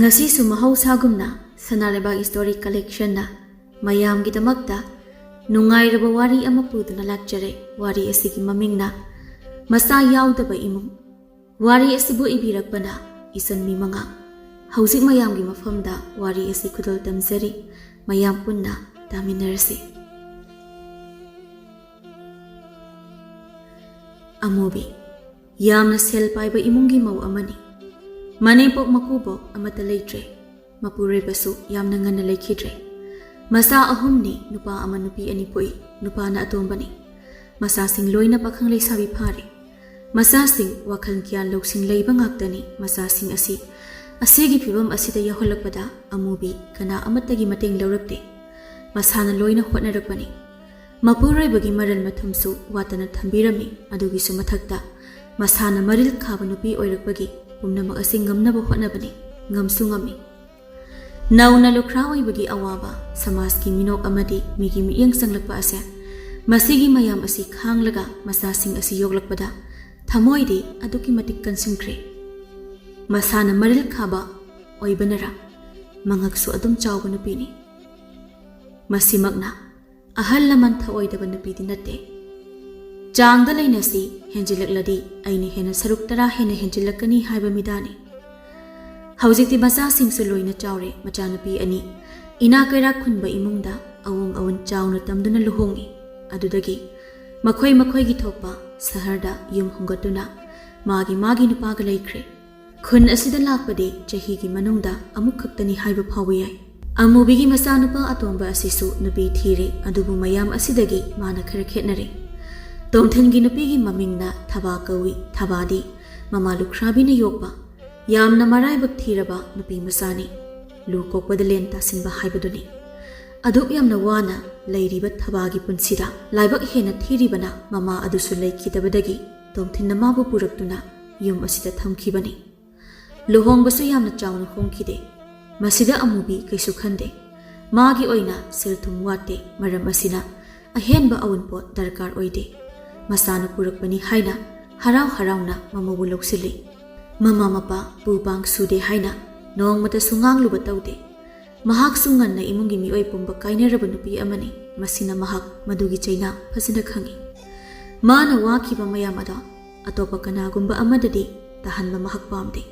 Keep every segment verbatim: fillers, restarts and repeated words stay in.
ꯉꯁꯤꯁꯨ ꯃꯍꯧꯁꯥꯒꯨꯝꯅ ꯁꯅꯥ ꯂꯩꯕꯥꯛ ꯏꯁꯇꯣꯔꯤ ꯀꯂꯦꯛꯁꯟꯅ ꯃꯌꯥꯝꯒꯤꯗꯃꯛꯇ ꯅꯨꯡꯉꯥꯏꯔꯕ ꯋꯥꯔꯤ ꯑꯃ ꯄꯨꯗꯨꯅ ꯂꯥꯛꯆꯔꯦ꯫ ꯋꯥꯔꯤ ꯑꯁꯤꯒꯤ ꯃꯃꯤꯡꯅ ꯃꯆꯥ ꯌꯥꯎꯗꯕ ꯏꯃꯨꯡ꯫ ꯋꯥꯔꯤ ꯑꯁꯤꯕꯨ ꯏꯕꯤꯔꯛꯄꯅ ꯏꯆꯟ ꯃꯤ ꯃꯉꯥ꯫ ꯍꯧꯖꯤꯛ ꯃꯌꯥꯝꯒꯤ ꯃꯐꯝꯗ ꯋꯥꯔꯤ ꯑꯁꯤ ꯈꯨꯗꯣꯜ ꯇꯝꯖꯔꯤ꯫ ꯃꯌꯥꯝ ꯄꯨꯟꯅ ꯇꯥꯃꯤꯟꯅꯔꯁꯤ꯫ ꯑꯃꯨꯕꯤ ꯌꯥꯝꯅ ꯁꯦꯜ ꯄꯥꯏꯕ ꯏꯃꯨꯡꯒꯤ ꯃꯧ ꯑꯃꯅꯤ꯫ ꯃꯅꯦꯝꯄꯣꯛ ꯃꯀꯨꯕꯣꯛ ꯑꯃꯠꯇ ꯂꯩꯇ꯭ꯔꯦ꯫ ꯃꯄꯨꯔꯣꯏꯕꯁꯨ ꯌꯥꯝꯅ ꯉꯟꯅ ꯂꯩꯈꯤꯗ꯭ꯔꯦ꯫ ꯃꯆꯥ ꯑꯍꯨꯝꯅꯤ, ꯅꯨꯄꯥ ꯑꯃ ꯅꯨꯄꯤ ꯑꯅꯤ ꯄꯣꯛꯏ꯫ ꯅꯨꯄꯥꯅ ꯑꯇꯣꯝꯕꯅꯤ꯫ ꯃꯆꯥꯁꯤꯡ ꯂꯣꯏꯅ ꯄꯥꯈꯪ ꯂꯩꯁꯥꯕꯤ ꯐꯥꯔꯦ꯫ ꯃꯆꯥꯁꯤꯡ ꯋꯥꯈꯜ ꯒ꯭ꯌꯥꯟ ꯂꯧꯁꯤꯡ ꯂꯩꯕ ꯉꯥꯛꯇꯅꯤ꯫ ꯃꯆꯥꯁꯤꯡ ꯑꯁꯤ ꯑꯁꯤꯒꯤ ꯐꯤꯕꯝ ꯑꯁꯤꯗ ꯌꯧꯍꯜꯂꯛꯄꯗ ꯑꯃꯨꯕꯤ ꯀꯅꯥ ꯑꯃꯠꯇꯒꯤ ꯃꯇꯦꯡ ꯂꯧꯔꯛꯇꯦ꯫ ꯃꯁꯥꯅ ꯂꯣꯏꯅ ꯍꯣꯠꯅꯔꯛꯄꯅꯤ꯫ ꯃꯄꯨꯔꯣꯏꯕꯒꯤ ꯃꯔꯜ ꯃꯊꯨꯝꯁꯨ ꯋꯥꯠꯇꯅ ꯊꯝꯕꯤꯔꯝꯃꯤ꯫ ꯑꯗꯨꯒꯤꯁꯨ ꯃꯊꯛꯇ ꯃꯁꯥꯅ ꯃꯔꯤꯜ ꯈꯥꯕ ꯅꯨꯄꯤ ꯑꯣꯏꯔꯛꯄꯒꯤ ꯄꯨꯝꯅꯃꯛ ꯑꯁꯤ ꯉꯝꯅꯕ ꯍꯣꯠꯅꯕꯅꯤ꯫ ꯉꯝꯁꯨ ꯉꯝꯃꯤ꯫ ꯅꯧꯅ ꯂꯨꯈ꯭ꯔꯥ ꯑꯣꯏꯕꯒꯤ ꯑꯋꯥꯕ, ꯁꯃꯥꯖꯀꯤ ꯃꯤꯅꯣꯛ ꯑꯃꯗꯤ ꯃꯤꯒꯤ ꯃꯤꯠꯌꯦꯡ ꯆꯪꯂꯛꯄ ꯑꯁꯦ, ꯃꯁꯤꯒꯤ ꯃꯌꯥꯝ ꯑꯁꯤ ꯈꯥꯡꯂꯒ ꯃꯆꯥꯁꯤꯡ ꯑꯁꯤ ꯌꯣꯛꯂꯛꯄꯗ ꯊꯃꯣꯏꯗꯤ ꯑꯗꯨꯛꯀꯤ ꯃꯇꯤꯛ ꯀꯟꯁꯤꯟꯈ꯭ꯔꯦ꯫ ꯃꯁꯥꯅ ꯃꯔꯤꯜ ꯈꯥꯕ ꯑꯣꯏꯕꯅꯔꯥ, ꯃꯉꯛꯁꯨ ꯑꯗꯨꯝ ꯆꯥꯎꯕ ꯅꯨꯄꯤꯅꯤ꯫ ꯃꯁꯤꯃꯛꯅ ꯑꯍꯜ ꯂꯃꯟ ꯊꯑꯣꯏꯗꯕ ꯅꯨꯄꯤꯗꯤ ꯅꯠꯇꯦ꯫ ꯆꯥꯡꯗ ꯂꯩꯅꯁꯤ, ꯍꯦꯟꯖꯤꯜꯂꯛꯂꯗꯤ ꯑꯩꯅ ꯍꯦꯟꯅ ꯁꯔꯨꯛ ꯇꯔꯥ ꯍꯦꯟꯅ ꯍꯦꯟꯖꯤꯜꯂꯛꯀꯅꯤ ꯍꯥꯏꯕ ꯃꯤꯗꯥꯅꯤ꯫ ꯍꯧꯖꯤꯛꯇꯤ ꯃꯆꯥꯁꯤꯡꯁꯨ ꯂꯣꯏꯅ ꯆꯥꯎꯔꯦ꯫ ꯃꯆꯥꯅꯨꯄꯤ ꯑꯅꯤ ꯏꯅꯥ ꯀꯩꯔꯥꯛ ꯈꯨꯟꯕ ꯏꯃꯨꯡꯗ ꯑꯋꯨꯡ ꯑꯋꯨꯟ ꯆꯥꯎꯅ ꯇꯝꯗꯨꯅ ꯂꯨꯍꯣꯡꯉꯤ꯫ ꯑꯗꯨꯗꯒꯤ ꯃꯈꯣꯏ ꯃꯈꯣꯏꯒꯤ ꯊꯣꯛꯄ ꯁꯍꯔꯗ ꯌꯨꯝ ꯍꯣꯡꯒꯠꯇꯨꯅ ꯃꯥꯒꯤ ꯃꯥꯒꯤ ꯅꯨꯄꯥꯒ ꯂꯩꯈ꯭ꯔꯦ꯫ ꯈꯨꯟ ꯑꯁꯤꯗ ꯂꯥꯛꯄꯗꯤ ꯆꯍꯤꯒꯤ ꯃꯅꯨꯡꯗ ꯑꯃꯨꯛ ꯈꯛꯇꯅꯤ ꯍꯥꯏꯕ ꯐꯥꯎꯕ ꯌꯥꯏ꯫ ꯑꯃꯨꯕꯤꯒꯤ ꯃꯆꯥꯅꯨꯄꯥ ꯑꯇꯣꯝꯕ ꯑꯁꯤꯁꯨ ꯅꯨꯄꯤ ꯊꯤꯔꯦ, ꯑꯗꯨꯕꯨ ꯃꯌꯥꯝ ꯑꯁꯤꯗꯒꯤ ꯃꯥꯅ ꯈꯔ ꯈꯦꯠꯅꯔꯦ꯫ ꯇꯣꯝꯊꯤꯟꯒꯤ ꯅꯨꯄꯤꯒꯤ ꯃꯃꯤꯡꯅ ꯊꯕꯥ ꯀꯧꯏ꯫ ꯊꯕꯥꯗꯤ ꯃꯃꯥ ꯂꯨꯈ꯭ꯔꯥꯕꯤꯅ ꯌꯣꯛꯄ ꯌꯥꯝꯅ ꯃꯔꯥꯏꯕꯛ ꯊꯤꯔꯕ ꯅꯨꯄꯤ ꯃꯆꯥꯅꯤ꯫ ꯂꯨ ꯀꯣꯛꯄꯗ ꯂꯦꯟ ꯇꯥꯁꯤꯟꯕ ꯍꯥꯏꯕꯗꯨꯅꯤ꯫ ꯑꯗꯨꯛ ꯌꯥꯝꯅ ꯋꯥꯅ ꯂꯩꯔꯤꯕ ꯊꯕꯥꯒꯤ ꯄꯨꯟꯁꯤꯗ ꯂꯥꯏꯕꯛ ꯍꯦꯟꯅ ꯊꯤꯔꯤꯕꯅ ꯃꯃꯥ ꯑꯗꯨꯁꯨ ꯂꯩꯈꯤꯗꯕꯗꯒꯤ ꯇꯣꯝꯊꯤꯟꯅ ꯃꯥꯕꯨ ꯄꯨꯔꯛꯇꯨꯅ ꯌꯨꯝ ꯑꯁꯤꯗ ꯊꯝꯈꯤꯕꯅꯤ꯫ ꯂꯨꯍꯣꯡꯕꯁꯨ ꯌꯥꯝꯅ ꯆꯥꯎꯅ ꯍꯣꯡꯈꯤꯗꯦ꯫ ꯃꯁꯤꯗ ꯑꯃꯨꯕꯤ ꯀꯩꯁꯨ ꯈꯟꯗꯦ꯫ ꯃꯥꯒꯤ ꯑꯣꯏꯅ ꯁꯦꯜ ꯊꯨꯝ ꯋꯥꯠꯇꯦ꯫ ꯃꯔꯝ ꯑꯁꯤꯅ ꯑꯍꯦꯟꯕ ꯑꯎꯟꯄꯣꯠ ꯗꯔꯀꯥꯔ ꯑꯣꯏꯗꯦ꯫ ꯃꯆꯥꯅ ꯄꯨꯔꯛꯄꯅꯤ ꯍꯥꯏꯅ ꯍꯔꯥꯎ ꯍꯔꯥꯎꯅ ꯃꯃꯧꯕꯨ ꯂꯧꯁꯤꯜꯂꯤ꯫ ꯃꯃꯥ ꯃꯄꯥ ꯄꯨ ꯄꯥꯡ ꯁꯨꯗꯦ ꯍꯥꯏꯅ ꯅꯣꯡꯃꯇꯁꯨ ꯉꯥꯡꯂꯨꯕ ꯇꯧꯗꯦ꯫ ꯃꯍꯥꯛꯁꯨ ꯉꯟꯅ ꯏꯃꯨꯡꯒꯤ ꯃꯤꯑꯣꯏ ꯄꯨꯝꯕ ꯀꯥꯏꯅꯔꯕ ꯅꯨꯄꯤ ꯑꯃꯅꯤ꯫ ꯃꯁꯤꯅ ꯃꯍꯥꯛ ꯃꯗꯨꯒꯤ ꯆꯩꯅꯥ ꯐꯖꯅ ꯈꯪꯏ꯫ ꯃꯥꯅ ꯋꯥꯈꯤꯕ ꯃꯌꯥꯝ ꯑꯗꯣ ꯑꯇꯣꯞꯄ ꯀꯅꯥꯒꯨꯝꯕ ꯑꯃꯗꯗꯤ ꯇꯥꯍꯟꯕ ꯃꯍꯥꯛ ꯄꯥꯝꯗꯦ꯫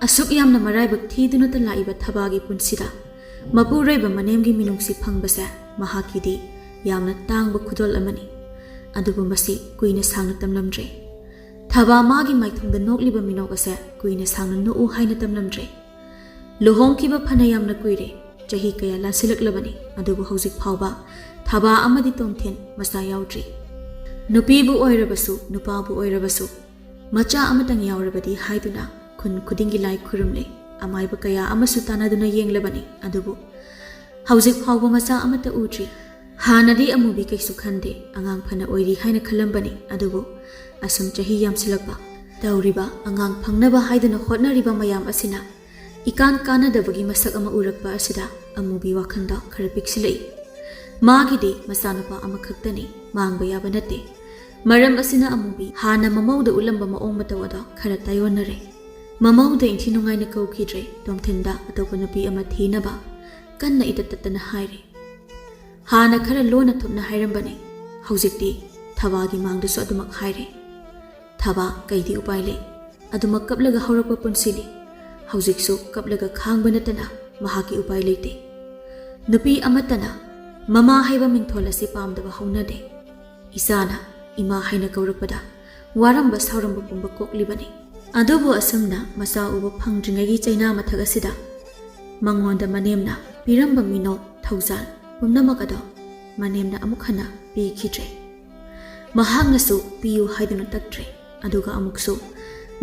ꯑꯁꯨꯛ ꯌꯥꯝꯅ ꯃꯔꯥꯏꯕꯛ ꯊꯤꯗꯨꯅꯇ ꯂꯥꯛꯏꯕ ꯊꯕꯥꯒꯤ ꯄꯨꯟꯁꯤꯗ ꯃꯄꯨꯔꯣꯏꯕ ꯃꯅꯦꯝꯒꯤ ꯃꯤꯅꯨꯡꯁꯤ ꯐꯪꯕꯁꯦ ꯃꯍꯥꯛꯀꯤꯗꯤ ꯌꯥꯝꯅ ꯇꯥꯡꯕ ꯈꯨꯗꯣꯜ ꯑꯃꯅꯤ꯫ ꯑꯗꯨꯕꯨ ꯃꯁꯤ ꯀꯨꯏꯅ ꯁꯥꯡꯅ ꯇꯝꯂꯝꯗ꯭ꯔꯦ꯫ ꯊꯕꯥ ꯃꯥꯒꯤ ꯃꯥꯏꯊꯣꯡꯗ ꯅꯣꯛꯂꯤꯕ ꯃꯤꯅꯣꯛ ꯑꯁꯦ ꯀꯨꯏꯅ ꯁꯥꯡꯅ ꯅꯣꯛꯎ ꯍꯥꯏꯅ ꯇꯝꯂꯝꯗ꯭ꯔꯦ꯫ ꯂꯨꯍꯣꯡꯈꯤꯕ ꯐꯅ ꯌꯥꯝꯅ ꯀꯨꯏꯔꯦ, ꯆꯍꯤ ꯀꯌꯥ ꯂꯥꯟꯁꯤꯜꯂꯛꯂꯕꯅꯤ, ꯑꯗꯨꯕꯨ ꯍꯧꯖꯤꯛ ꯐꯥꯎꯕ ꯊꯕꯥ ꯑꯃꯗꯤ ꯇꯣꯝꯊꯤꯟ ꯃꯆꯥ ꯌꯥꯎꯗ꯭ꯔꯤ꯫ ꯅꯨꯄꯤꯕꯨ ꯑꯣꯏꯔꯕꯁꯨ, ꯅꯨꯄꯥꯕꯨ ꯑꯣꯏꯔꯕꯁꯨ, ꯃꯆꯥ ꯑꯃꯇꯪ ꯌꯥꯎꯔꯕꯗꯤ ꯍꯥꯏꯗꯨꯅ ꯈꯨꯟ ꯈꯨꯗꯤꯡꯒꯤ ꯂꯥꯏ ꯈꯨꯔꯨꯝꯂꯦ, ꯑꯃꯥꯏꯕ ꯀꯌꯥ ꯑꯃꯁꯨ ꯇꯥꯟꯅꯗꯨꯅ ꯌꯦꯡꯂꯕꯅꯤ, ꯑꯗꯨꯕꯨ ꯍꯧꯖꯤꯛ ꯐꯥꯎꯕ ꯃꯆꯥ ꯑꯃꯠꯇ ꯎꯗ꯭ꯔꯤ꯫ ꯍꯥꯟꯅꯗꯤ ꯑꯃꯨꯕꯤ ꯀꯩꯁꯨ ꯈꯟꯗꯦ, ꯑꯉꯥꯡ ꯐꯅ ꯑꯣꯏꯔꯤ ꯍꯥꯏꯅ ꯈꯜꯂꯝꯕꯅꯤ, ꯑꯗꯨꯕꯨ ꯑꯁꯨꯝ ꯆꯍꯤ ꯌꯥꯝꯁꯤꯜꯂꯛꯄ, ꯇꯧꯔꯤꯕ ꯑꯉꯥꯡ ꯐꯪꯅꯕ ꯍꯥꯏꯗꯨꯅ ꯍꯣꯠꯅꯔꯤꯕ ꯃꯌꯥꯝ ꯑꯁꯤꯅ ꯏꯀꯥꯟ ꯀꯥꯟꯅꯗꯕꯒꯤ ꯃꯁꯛ ꯑꯃ ꯎꯔꯛꯄ ꯑꯁꯤꯗ ꯑꯃꯨꯕꯤ ꯋꯥꯈꯜꯗ ꯈꯔ ꯄꯤꯛꯁꯤꯜꯂꯛꯏ꯫ ꯃꯥꯒꯤꯗꯤ ꯃꯆꯥꯅꯨꯄꯥ ꯑꯃꯈꯛꯇꯅꯤ, ꯃꯥꯡꯕ ꯌꯥꯕ ꯅꯠꯇꯦ꯫ ꯃꯔꯝ ꯑꯁꯤꯅ ꯑꯃꯨꯕꯤ ꯍꯥꯟꯅ ꯃꯃꯧꯗ ꯎꯠꯂꯝꯕ ꯃꯑꯣꯡ ꯃꯇꯧ ꯑꯗꯣ ꯈꯔ ꯇꯥꯏꯑꯣꯟꯅꯔꯦ꯫ ꯃꯃꯧꯗ ꯏꯟꯊꯤ ꯅꯨꯡꯉꯥꯏꯅ ꯀꯧꯈꯤꯗ꯭ꯔꯦ, ꯇꯣꯝꯊꯤꯟꯗ ꯑꯇꯣꯞꯄ ꯅꯨꯄꯤ ꯑꯃ ꯊꯤꯅꯕ ꯀꯟꯅ ꯏꯇꯠ ꯇꯠꯇꯅ ꯍꯥꯏꯔꯦ꯫ ꯍꯥꯟꯅ ꯈꯔ ꯂꯣꯟꯅ ꯊꯨꯞꯅ ꯍꯥꯏꯔꯝꯕꯅꯤ, ꯍꯧꯖꯤꯛꯇꯤ ꯊꯕꯥꯒꯤ ꯃꯥꯡꯗꯁꯨ ꯑꯗꯨꯃꯛ ꯍꯥꯏꯔꯦ꯫ ꯊꯕꯥ, ꯀꯩꯗꯤ ꯎꯄꯥꯏ ꯂꯩ? ꯑꯗꯨꯃꯛ ꯀꯞꯂꯒ ꯍꯧꯔꯛꯄ ꯄꯨꯟꯁꯤꯅꯤ꯫ ꯍꯧꯖꯤꯛꯁꯨ ꯀꯞꯂꯒ ꯈꯥꯡꯕ ꯅꯠꯇꯅ ꯃꯍꯥꯛꯀꯤ ꯎꯄꯥꯏ ꯂꯩꯇꯦ꯫ ꯅꯨꯄꯤ ꯑꯃꯠꯇꯅ ꯃꯃꯥ ꯍꯥꯏꯕ ꯃꯤꯡꯊꯣꯜ ꯑꯁꯤ ꯄꯥꯝꯗꯕ ꯍꯧꯅꯗꯦ꯫ ꯏꯆꯥꯅ ꯏꯃꯥ ꯍꯥꯏꯅ ꯀꯧꯔꯛꯄꯗ ꯋꯥꯔꯝꯕ ꯁꯥꯎꯔꯝꯕ ꯄꯨꯝꯕ ꯀꯣꯛꯂꯤꯕꯅꯤ꯫ ꯑꯗꯨꯕꯨ ꯑꯁꯨꯝꯅ ꯃꯆꯥ ꯎꯕ ꯐꯪꯗ꯭ꯔꯤꯉꯩꯒꯤ ꯆꯩꯅꯥ ꯃꯊꯛ ꯑꯁꯤꯗ ꯃꯉꯣꯟꯗ ꯃꯅꯦꯝꯅ ꯄꯤꯔꯝꯕ ꯃꯤꯅꯣꯛ ꯊꯧꯖꯥꯜ ꯄꯨꯝꯅꯃꯛ ꯑꯗꯣ ꯃꯅꯦꯝꯅ ꯑꯃꯨꯛ ꯍꯟꯅ ꯄꯤꯈꯤꯗ꯭ꯔꯦ꯫ ꯃꯍꯥꯛꯅꯁꯨ ꯄꯤꯌꯨ ꯍꯥꯏꯗꯨꯅ ꯇꯛꯇ꯭ꯔꯦ꯫ ꯑꯗꯨꯒ ꯑꯃꯨꯛꯁꯨ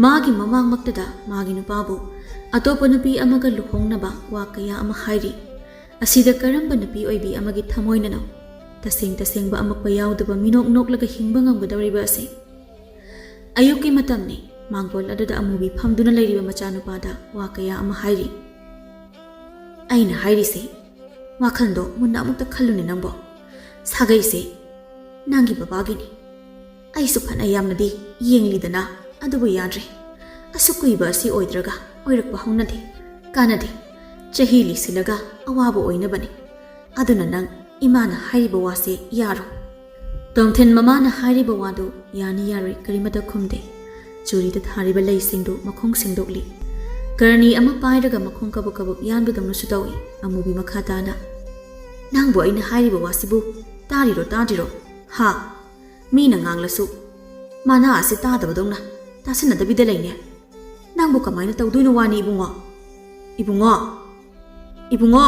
ꯃꯥꯒꯤ ꯃꯃꯥꯡꯃꯛꯇꯗ ꯃꯥꯒꯤ ꯅꯨꯄꯥꯕꯨ ꯑꯇꯣꯞꯄ ꯅꯨꯄꯤ ꯑꯃꯒ ꯂꯨꯍꯣꯡꯅꯕ ꯋꯥ ꯀꯌꯥ ꯑꯃ ꯍꯥꯏꯔꯤ꯫ ꯑꯁꯤꯗ ꯀꯔꯝꯕ ꯅꯨꯄꯤ ꯑꯣꯏꯕꯤ ꯑꯃꯒꯤ ꯊꯃꯣꯏꯅꯅꯣ ꯇꯁꯦꯡ ꯇꯁꯦꯡꯕ ꯑꯃꯛꯄ ꯌꯥꯎꯗꯕ ꯃꯤꯅꯣꯛ ꯅꯣꯛꯂꯒ ꯍꯤꯡꯕ ꯉꯝꯒꯗꯧꯔꯤꯕ ꯑꯁꯤ? ꯑꯌꯨꯛꯀꯤ ꯃꯇꯝꯅꯤ꯫ ꯃꯥꯡꯒꯣꯜ ꯑꯗꯨꯗ ꯑꯃꯨꯕꯤ ꯐꯝꯗꯨꯅ ꯂꯩꯔꯤꯕ ꯃꯆꯥꯅꯨꯄꯥꯗ ꯋꯥ ꯀꯌꯥ ꯑꯃ ꯍꯥꯏꯔꯤ꯫ ꯑꯩꯅ ꯍꯥꯏꯔꯤꯁꯦ, ꯋꯥꯈꯜꯗꯣ ꯃꯨꯟꯅ ꯑꯃꯨꯛꯇ ꯈꯜꯂꯨꯅꯦ ꯅꯪꯕꯣ꯫ ꯁꯥꯒꯩꯁꯦ ꯅꯪꯒꯤ ꯕꯕꯥꯒꯤꯅꯤ꯫ ꯑꯩꯁꯨ ꯐꯅ ꯌꯥꯝꯅꯗꯤ ꯌꯦꯡꯂꯤꯗꯅ, ꯑꯗꯨꯕꯨ ꯌꯥꯗ꯭ꯔꯦ꯫ ꯑꯁꯨꯛ ꯀꯨꯏꯕ ꯑꯁꯤ ꯑꯣꯏꯗ꯭ꯔꯒ ꯑꯣꯏꯔꯛꯄ ꯍꯧꯅꯗꯦ꯫ ꯀꯥꯟꯅꯗꯦ꯫ ꯆꯍꯤ ꯂꯤꯁꯤꯜꯂꯒ ꯑꯋꯥꯕ ꯑꯣꯏꯅꯕꯅꯤ꯫ ꯑꯗꯨꯅ ꯅꯪ ꯏꯃꯥꯅ ꯍꯥꯏꯔꯤꯕ ꯋꯥꯁꯦ ꯌꯥꯔꯣ꯫" ꯇꯣꯝꯊꯤꯟ ꯃꯃꯥꯅ ꯍꯥꯏꯔꯤꯕ ꯋꯥꯗꯨ ꯌꯥꯅꯤ ꯌꯥꯔꯣꯏ ꯀꯔꯤꯃꯠꯇ ꯈꯨꯝꯗꯦ꯫ ꯆꯨꯔꯤꯗ ꯊꯥꯔꯤꯕ ꯂꯩꯁꯤꯡꯗꯨ ꯃꯈꯣꯡ ꯁꯦꯡꯗꯣꯛꯂꯤ꯫ ꯀꯔꯅꯤ ꯑꯃ ꯄꯥꯏꯔꯒ ꯃꯈꯣꯡ ꯀꯕꯛ ꯀꯕꯛ ꯌꯥꯟꯕꯗꯧꯅꯁꯨ ꯇꯧꯏ꯫ ꯑꯃꯨꯕꯤ ꯃꯈꯥ ꯇꯥꯅ, "ꯅꯪꯕꯨ ꯑꯩꯅ ꯍꯥꯏꯔꯤꯕ ꯋꯥꯁꯤꯕꯨ ꯇꯥꯔꯤꯔꯣ ꯇꯥꯗ꯭ꯔꯤꯔꯣ? ꯍꯥ? ꯃꯤꯅ ꯉꯥꯡꯂꯁꯨ ꯃꯅꯥ ꯑꯁꯤ ꯇꯥꯗꯕꯗꯧꯅ ꯇꯥꯁꯤꯟꯅꯗꯕꯤꯗ ꯂꯩꯅꯦ꯫ ꯅꯪꯕꯨ ꯀꯃꯥꯏꯅ ꯇꯧꯗꯣꯏꯅꯣ ꯋꯥꯅꯤ ꯏꯕꯨꯡꯉꯣ? ꯏꯕꯨꯡꯉꯣ! ꯏꯕꯨꯡꯉꯣ!"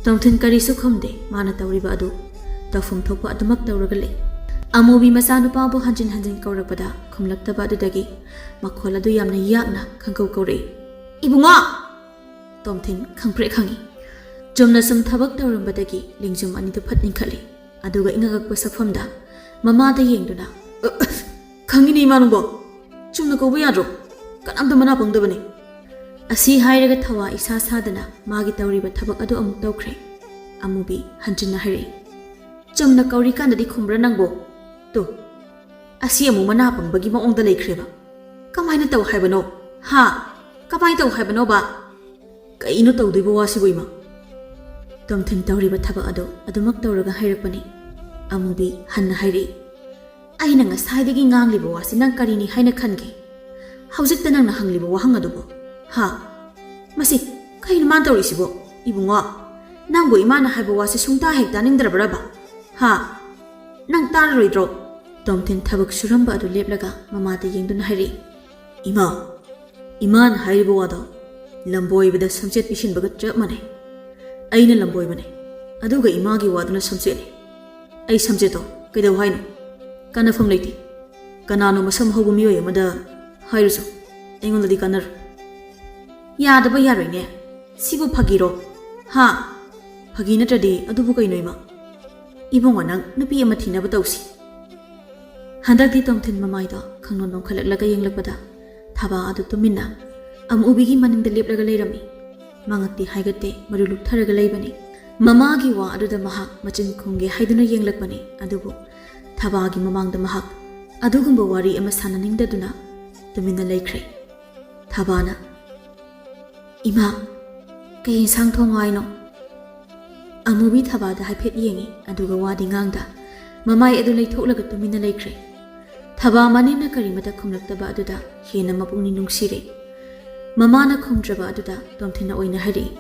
ꯇꯣꯝꯊꯤꯟ ꯀꯔꯤꯁꯨ ꯈꯨꯝꯗꯦ꯫ ꯃꯥꯅ ꯇꯧꯔꯤꯕ ꯑꯗꯨ ꯇꯧꯐꯝ ꯊꯣꯛꯄ ꯑꯗꯨꯃꯛ ꯇꯧꯔꯒ ꯂꯩ꯫ ꯑꯃꯨꯕꯤ ꯃꯆꯥꯅꯨꯄꯥꯕꯨ ꯍꯟꯖꯤꯟ ꯍꯟꯖꯤꯟ ꯀꯧꯔꯛꯄꯗ ꯈꯨꯝꯂꯛꯇꯕ ꯑꯗꯨꯗꯒꯤ ꯃꯈꯣꯜ ꯑꯗꯨ ꯌꯥꯝꯅ ꯌꯥꯛꯅ ꯈꯪꯀꯧ ꯀꯧꯔꯛꯏ, "ꯏꯕꯨꯡꯉꯣ!" ꯇꯣꯝꯊꯤꯟ ꯈꯪꯄ꯭ꯔꯦꯛ ꯈꯪꯏ꯫ ꯆꯨꯝꯅ ꯁꯨꯝ ꯊꯕꯛ ꯇꯧꯔꯝꯕꯗꯒꯤ ꯂꯦꯡꯖꯨꯝ ꯑꯅꯤꯗꯨ ꯐꯠ ꯏꯟꯈꯠꯂꯤ꯫ ꯑꯗꯨꯒ ꯏꯉꯛ ꯉꯛꯄ ꯁꯛꯐꯝꯗ ꯃꯃꯥꯗ ꯌꯦꯡꯗꯨꯅ, "ꯑ, ꯑ, ꯈꯪꯉꯤꯅꯦ ꯏꯃꯥ ꯅꯪꯕꯣ꯫ ꯆꯨꯝꯅ ꯀꯧꯕ ꯌꯥꯗ꯭ꯔꯣ? ꯀꯅꯥꯝꯇ ꯃꯅꯥ ꯄꯪꯗꯕꯅꯦ꯫" ꯑꯁꯤ ꯍꯥꯏꯔꯒ ꯊꯋꯥ ꯏꯁꯥ ꯁꯥꯗꯅ ꯃꯥꯒꯤ ꯇꯧꯔꯤꯕ ꯊꯕꯛ ꯑꯗꯨ ꯑꯃꯨꯛ ꯇꯧꯈ꯭ꯔꯦ꯫ ꯑꯃꯨꯕꯤ ꯍꯟꯖꯤꯟꯅ ꯍꯥꯏꯔꯛꯏ, "ꯆꯨꯝꯅ ꯀꯧꯔꯤꯀꯥꯟꯗꯗꯤ ꯈꯨꯝꯕ꯭ꯔꯥ ꯅꯪꯕꯣ? ꯇꯨ, ꯑꯁꯤ ꯑꯃꯨꯛ ꯃꯅꯥ ꯄꯪꯕꯒꯤ ꯃꯑꯣꯡꯗ ꯂꯩꯈ꯭ꯔꯦꯕ꯫ ꯀꯃꯥꯏꯅ ꯇꯧ ꯍꯥꯏꯕꯅꯣ? ꯍꯥ? ꯀꯃꯥꯏꯅ ꯇꯧ ꯍꯥꯏꯕꯅꯣꯕ? ꯀꯩꯅꯣ ꯇꯧꯗꯣꯏꯕ ꯋꯥꯁꯤꯕꯨ ꯏꯃꯥ?" ꯇꯣꯝꯊꯤꯟ ꯇꯧꯔꯤꯕ ꯊꯕꯛ ꯑꯗꯨ ꯑꯗꯨꯃꯛ ꯇꯧꯔꯒ ꯍꯥꯏꯔꯛꯄꯅꯤ꯫ ꯑꯃꯨꯕꯤ ꯍꯟꯅ ꯍꯥꯏꯔꯛꯏ, "ꯑꯩꯅ ꯉꯁꯥꯏꯗꯒꯤ ꯉꯥꯡꯂꯤꯕ ꯋꯥꯁꯤ ꯅꯪ ꯀꯔꯤꯅꯤ ꯍꯥꯏꯅ ꯈꯟꯒꯦ? ꯍꯧꯖꯤꯛꯇ ꯅꯪꯅ ꯍꯪꯂꯤꯕ ꯋꯥꯍꯪ ꯑꯗꯨꯕꯨ? ꯍꯥ? ꯃꯁꯤ ꯀꯩꯅꯣ ꯃꯥꯅ ꯇꯧꯔꯤꯁꯤꯕꯣ? ꯏꯕꯨꯡꯉꯣ, ꯅꯪꯕꯨ ꯏꯃꯥꯅ ꯍꯥꯏꯕ ꯋꯥꯁꯤ ꯁꯨꯡꯇꯥ ꯍꯦꯛ ꯇꯥꯅꯤꯡꯗ꯭ꯔꯕ꯭ꯔꯕ? ꯍꯥ? ꯅꯪ ꯇꯥꯔꯔꯣꯏꯗ꯭ꯔꯣ?" ꯇꯣꯝꯊꯤꯟ ꯊꯕꯛ ꯁꯨꯔꯝꯕ ꯑꯗꯨ ꯂꯦꯞꯂꯒ ꯃꯃꯥꯗ ꯌꯦꯡꯗꯨꯅ ꯍꯥꯏꯔꯛꯏ, "ꯏꯃꯥ, ꯏꯃꯥꯅ ꯍꯥꯏꯔꯤꯕ ꯋꯥꯗꯣ ꯂꯝꯕꯣꯏꯕꯗ ꯁꯝꯆꯦꯠ ꯄꯤꯁꯤꯟꯕꯒ ꯆꯞ ꯃꯥꯟꯅꯩ꯫ ꯑꯩꯅ ꯂꯝꯕꯣꯏꯕꯅꯦ, ꯑꯗꯨꯒ ꯏꯃꯥꯒꯤ ꯋꯥꯗꯨꯅ ꯁꯝꯆꯦꯠꯅꯤ꯫ ꯑꯩ ꯁꯝꯆꯦꯠꯇꯣ ꯀꯩꯗꯧ ꯍꯥꯏꯅꯣ? ꯀꯥꯟꯅꯐꯝ ꯂꯩꯇꯦ꯫ ꯀꯅꯥꯅꯣ ꯃꯁꯝ ꯍꯧꯕ ꯃꯤꯑꯣꯏ ꯑꯃꯗ ꯍꯥꯏꯔꯨꯁꯨ, ꯑꯩꯉꯣꯟꯗꯗꯤ ꯀꯥꯟꯅꯔꯣꯏ꯫" "ꯌꯥꯗꯕ ꯌꯥꯔꯣꯏꯅꯦ꯫ ꯁꯤꯕꯨ ꯐꯥꯒꯤꯔꯣ? ꯍꯥ? ꯐꯥꯒꯤ ꯅꯠꯇ꯭ꯔꯗꯤ ꯑꯗꯨꯕꯨ ꯀꯩꯅꯣ ꯏꯃꯥ? ꯏꯕꯨꯡꯉꯣ, ꯅꯪ ꯅꯨꯄꯤ ꯑꯃ ꯊꯤꯅꯕ ꯇꯧꯁꯤ꯫" ꯍꯟꯗꯛꯇꯤ ꯇꯣꯝꯊꯤꯟ ꯃꯃꯥꯏꯗꯣ ꯈꯪꯅꯣꯟ ꯅꯣꯟꯈꯠꯂꯛꯂꯒ ꯌꯦꯡꯂꯛꯄꯗ ꯊꯕꯥ ꯑꯗꯨ ꯇꯨꯃꯤꯟꯅ ꯑꯃꯨꯕꯤꯒꯤ ꯃꯅꯤꯡꯗ ꯂꯦꯞꯂꯒ ꯂꯩꯔꯝꯃꯤ꯫ ꯃꯉꯛꯇꯤ ꯍꯥꯏꯒꯠꯇꯦ, ꯃꯔꯨ ꯂꯨꯞꯊꯔꯒ ꯂꯩꯕꯅꯤ꯫ ꯃꯃꯥꯒꯤ ꯋꯥ ꯑꯗꯨꯗ ꯃꯍꯥꯛ ꯃꯆꯤꯟ ꯈꯨꯝꯒꯦ ꯍꯥꯏꯗꯨꯅ ꯌꯦꯡꯂꯛꯄꯅꯤ, ꯑꯗꯨꯕꯨ ꯊꯕꯥꯒꯤ ꯃꯃꯥꯡꯗ ꯃꯍꯥꯛ ꯑꯗꯨꯒꯨꯝꯕ ꯋꯥꯔꯤ ꯑꯃ ꯁꯥꯟꯅꯅꯤꯡꯗꯗꯨꯅ ꯇꯨꯃꯤꯟꯅ ꯂꯩꯈ꯭ꯔꯦ꯫ ꯊꯕꯥꯅ, "ꯏꯃꯥ, ꯀꯩ ꯏꯟꯁꯥꯡ ꯊꯣꯡꯉꯣ ꯍꯥꯏꯅꯣ?" ꯑꯃꯨꯕꯤ ꯊꯕꯥꯗ ꯍꯥꯏꯐꯦꯠ ꯌꯦꯡꯉꯤ, ꯑꯗꯨꯒ ꯋꯥꯗꯤ ꯉꯥꯡꯗ ꯃꯃꯥꯏ ꯑꯗꯨ ꯂꯩꯊꯣꯛꯂꯒ ꯇꯨꯃꯤꯟꯅ ꯂꯩꯈ꯭ꯔꯦ꯫ ꯊꯕꯥ ꯃꯅꯦꯝꯅ ꯀꯔꯤꯃꯇ ꯈꯨꯝꯂꯛꯇꯕ ꯑꯗꯨꯗ ꯍꯦꯟꯅ ꯃꯄꯨꯛꯅꯤꯡ ꯅꯨꯡꯁꯤꯔꯦ꯫ ꯃꯃꯥꯅ ꯈꯨꯝꯗ꯭ꯔꯕ ꯑꯗꯨꯗ ꯇꯣꯝꯊꯤꯟꯅ ꯑꯣꯏꯅ ꯍꯥꯏꯔꯛꯏ,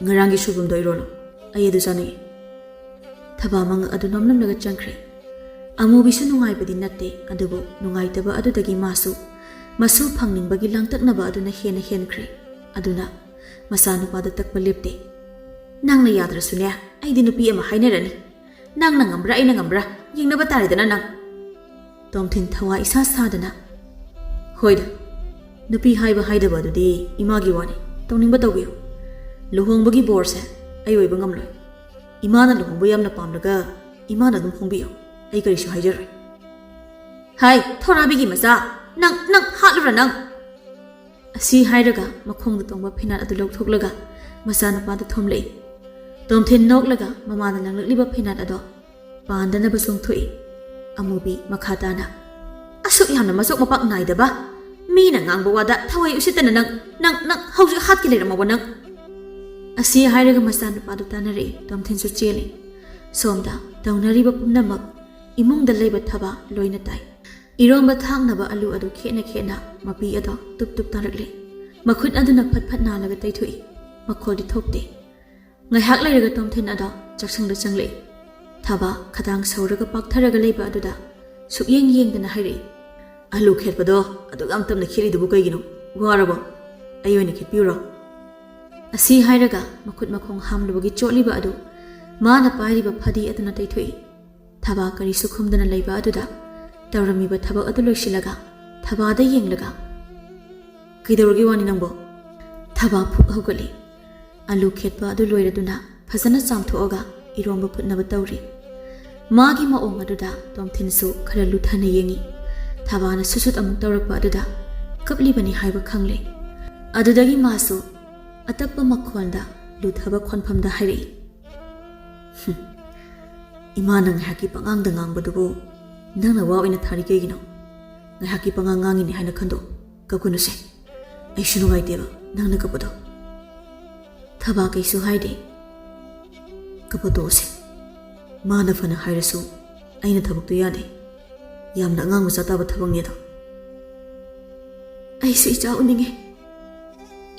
"ꯉꯔꯥꯡꯒꯤ ꯁꯣꯏꯕꯨꯝꯗꯣ ꯏꯔꯣꯜꯂꯣ, ꯑꯩ ꯑꯗꯨ ꯆꯥꯅꯤꯡꯏ꯫" ꯊꯕꯥ ꯃꯉꯛ ꯑꯗꯨ ꯅꯣꯝꯂꯝꯂꯒ ꯆꯪꯈ꯭ꯔꯦ꯫ ꯑꯃꯨꯕꯤꯁꯨ ꯅꯨꯡꯉꯥꯏꯕꯗꯤ ꯅꯠꯇꯦ, ꯑꯗꯨꯕꯨ ꯅꯨꯡꯉꯥꯏꯇꯕ ꯑꯗꯨꯗꯒꯤ ꯃꯥꯁꯨ ꯃꯁꯨ ꯐꯪꯅꯤꯡꯕꯒꯤ ꯂꯥꯡꯇꯛꯅꯕ ꯑꯗꯨꯅ ꯍꯦꯟꯅ ꯍꯦꯟꯈ꯭ꯔꯦ꯫ ꯑꯗꯨꯅ ꯃꯆꯥꯅꯨꯄꯥꯗ ꯇꯛꯄ ꯂꯦꯞꯇꯦ꯫ "ꯅꯪꯅ ꯌꯥꯗ꯭ꯔꯁꯨꯅꯦ, ꯑꯩꯗꯤ ꯅꯨꯄꯤ ꯑꯃ ꯍꯥꯏꯅꯔꯅꯤ꯫ ꯅꯪꯅ ꯉꯝꯕ꯭ꯔꯥ ꯑꯩꯅ ꯉꯝꯕ꯭ꯔꯥ ꯌꯦꯡꯅꯕ ꯇꯥꯔꯦꯗꯅ ꯅꯪ꯫" ꯇꯣꯝꯊꯤꯟ ꯊꯋꯥ ꯏꯁꯥ ꯁꯥꯗꯅ, "ꯍꯣꯏꯗ, ꯅꯨꯄꯤ ꯍꯥꯏꯕ ꯍꯥꯏꯗꯕ ꯑꯗꯨꯗꯤ ꯏꯃꯥꯒꯤ ꯋꯥꯅꯤ, ꯇꯧꯅꯤꯡꯕ ꯇꯧꯕꯤꯌꯨ꯫ ꯂꯨꯍꯣꯡꯕꯒꯤ ꯕꯣꯔꯁꯦ ꯑꯩ ꯑꯣꯏꯕ ꯉꯝꯂꯣꯏ꯫ ꯏꯃꯥꯅ ꯂꯨꯍꯣꯡꯕ ꯌꯥꯝꯅ ꯄꯥꯝꯂꯒ ꯏꯃꯥꯅ ꯑꯗꯨꯝ ꯍꯣꯡꯕꯤꯌꯨ, ꯑꯩ ꯀꯔꯤꯁꯨ ꯍꯥꯏꯖꯔꯣꯏ꯫" "ꯍꯥꯏ, ꯊꯣꯔꯥꯕꯤꯒꯤ ꯃꯆꯥ, ꯅꯪ, ꯅꯪ ꯍꯥꯠꯂꯨꯔ ꯅꯪ?" ꯑꯁꯤ ꯍꯥꯏꯔꯒ ꯃꯈꯣꯡꯗ ꯇꯣꯡꯕ ꯐꯤꯅꯥꯠ ꯑꯗꯨ ꯂꯧꯊꯣꯛꯂꯒ ꯃꯆꯥꯅꯨꯄꯥꯗ ꯊꯣꯝꯂꯛꯏ꯫ ꯇꯣꯝꯊꯤꯟ ꯅꯣꯛꯂꯒ ꯃꯃꯥꯅ ꯂꯪꯂꯛꯂꯤꯕ ꯐꯤꯅꯥꯠ ꯑꯗꯣ ꯄꯥꯟꯗꯅꯕ ꯆꯣꯡꯊꯣꯛꯏ꯫ ꯑꯃꯨꯕꯤ ꯃꯈꯥ ꯇꯥꯅ, "ꯑꯁꯨꯛ ꯌꯥꯝꯅ ꯃꯆꯣꯛ ꯃꯄꯥꯛ ꯅꯥꯏꯗꯕ, ꯃꯤꯅ ꯉꯥꯡꯕ ꯋꯥꯗ ꯊꯋꯥꯏ ꯎꯁꯤꯠꯇꯅ ꯅꯪ, ꯅꯪ, ꯅꯪ ꯍꯧꯖꯤꯛ ꯍꯥꯠꯀꯦ ꯂꯩꯔꯝꯃꯕ ꯅꯪ?" ꯑꯁꯤ ꯍꯥꯏꯔꯒ ꯃꯆꯥꯅꯨꯄꯥꯗꯨ ꯇꯥꯟꯅꯔꯛꯏ꯫ ꯇꯣꯝꯊꯤꯟꯁꯨ ꯆꯦꯜꯂꯤ꯫ ꯁꯣꯝꯗ ꯇꯧꯅꯔꯤꯕ ꯄꯨꯝꯅꯃꯛ ꯏꯃꯨꯡꯗ ꯂꯩꯕ ꯊꯕꯥ ꯂꯣꯏꯅ ꯇꯥꯏ꯫ ꯏꯔꯣꯝꯕ ꯊꯥꯛꯅꯕ ꯑꯂꯨ ꯑꯗꯨ ꯈꯦꯠꯅ ꯈꯦꯠꯅ ꯃꯄꯤ ꯑꯗꯣ ꯇꯨꯞ ꯇꯨꯞ ꯇꯥꯔꯛꯂꯦ꯫ ꯃꯈꯨꯠ ꯑꯗꯨꯅ ꯐꯠ ꯐꯠ ꯅꯥꯜꯂꯒ ꯇꯩꯊꯣꯛꯏ꯫ ꯃꯈꯣꯜꯗꯤ ꯊꯣꯛꯇꯦ꯫ ꯉꯥꯏꯍꯥꯛ ꯂꯩꯔꯒ ꯇꯣꯝꯊꯤꯟ ꯑꯗꯣ ꯆꯥꯛꯁꯪꯗ ꯆꯪꯂꯛꯏ꯫ ꯊꯕꯥ ꯈꯗꯥꯡ ꯁꯧꯔꯒ ꯄꯥꯛꯊꯔꯒ ꯂꯩꯕ ꯑꯗꯨꯗ ꯁꯨꯛꯌꯦꯡ ꯌꯦꯡꯗꯅ ꯍꯥꯏꯔꯛꯏ, "ꯑꯂꯨ ꯈꯦꯠꯄꯗꯣ ꯑꯗꯨꯛ ꯌꯥꯝ ꯇꯞꯅ ꯈꯦꯠꯂꯤꯗꯨꯕꯨ ꯀꯩꯒꯤꯅꯣ? ꯋꯥꯔꯕꯣ? ꯑꯩ ꯑꯣꯏꯅ ꯈꯦꯠꯄꯤꯌꯨꯔꯣ?" ꯑꯁꯤ ꯍꯥꯏꯔꯒ ꯃꯈꯨꯠ ꯃꯈꯣꯡ ꯍꯥꯝꯂꯨꯕꯒꯤ ꯆꯣꯠꯂꯤꯕ ꯑꯗꯨ ꯃꯥꯅ ꯄꯥꯏꯔꯤꯕ ꯐꯗꯤ ꯑꯗꯨꯅ ꯇꯩꯊꯣꯛꯏ꯫ ꯊꯕꯥ ꯀꯔꯤꯁꯨ ꯈꯨꯝꯗꯅ ꯂꯩꯕ ꯑꯗꯨꯗ ꯇꯧꯔꯝꯃꯤꯕ ꯊꯕꯛ ꯑꯗꯨ ꯂꯣꯏꯁꯤꯜꯂꯒ ꯊꯕꯥꯗ ꯌꯦꯡꯂꯒ, "ꯀꯩꯗꯧꯔꯒꯦ ꯋꯥꯅꯤ ꯅꯪꯕꯣ?" ꯊꯕꯥ ꯐꯨꯛ ꯍꯧꯒꯠꯂꯤ꯫ ꯑꯂꯨ ꯈꯦꯠꯄ ꯑꯗꯨ ꯂꯣꯏꯔꯗꯨꯅ ꯐꯖꯅ ꯆꯥꯝꯊꯣꯛꯑꯒ ꯏꯔꯣꯝꯕ ꯐꯨꯠꯅꯕ ꯇꯧꯔꯤ꯫ ꯃꯥꯒꯤ ꯃꯑꯣꯡ ꯑꯗꯨꯗ ꯇꯣꯝꯊꯤꯟꯁꯨ ꯈꯔ ꯂꯨꯊꯅ ꯌꯦꯡꯉꯤ꯫ ꯊꯕꯥꯅ ꯁꯨꯁꯨꯠ ꯑꯃꯨꯛ ꯇꯧꯔꯛꯄ ꯑꯗꯨꯗ ꯀꯞꯂꯤꯕꯅꯤ ꯍꯥꯏꯕ ꯈꯪꯂꯦ꯫ ꯑꯗꯨꯗꯒꯤ ꯃꯥꯁꯨ ꯑꯇꯞꯄ ꯃꯈꯣꯟꯗ ꯂꯨꯊꯕ ꯈꯣꯟꯐꯝꯗ ꯍꯥꯏꯔꯛꯏ, "ꯍꯨꯝ, ꯏꯃꯥꯅ ꯉꯥꯏꯍꯥꯛꯀꯤ ꯄꯉꯥꯡꯗ ꯉꯥꯡꯕꯗꯨꯕꯨ ꯅꯪꯅ ꯋꯥ ꯑꯣꯏꯅ ꯊꯥꯔꯤ ꯀꯩꯒꯤꯅꯣ? ꯉꯥꯏꯍꯥꯛꯀꯤ ꯄꯉꯥꯡ ꯉꯥꯡꯉꯤꯅꯦ ꯍꯥꯏꯅ ꯈꯟꯗꯣꯛ꯫ ꯀꯞꯀꯅꯨꯁꯦ꯫ ꯑꯩꯁꯨ ꯅꯨꯡꯉꯥꯏꯇꯦꯕ ꯅꯪꯅ ꯀꯞꯄꯗꯣ꯫ ꯊꯕꯥ ꯀꯩꯁꯨ ꯍꯥꯏꯗꯦ꯫ ꯀꯞꯄ ꯇꯣꯛꯑꯁꯦ꯫ ꯃꯥꯅ ꯐꯅ ꯍꯥꯏꯔꯁꯨ ꯑꯩꯅ ꯊꯕꯛꯇꯣ ꯌꯥꯗꯦ꯫ ꯌꯥꯝꯅ ꯑꯉꯥꯡ ꯃꯆꯥ ꯇꯥꯕ ꯊꯕꯛꯅꯦ ꯑꯗꯣ꯫ ꯑꯩꯁꯨ ꯏꯆꯥ ꯎꯅꯤꯡꯉꯦ꯫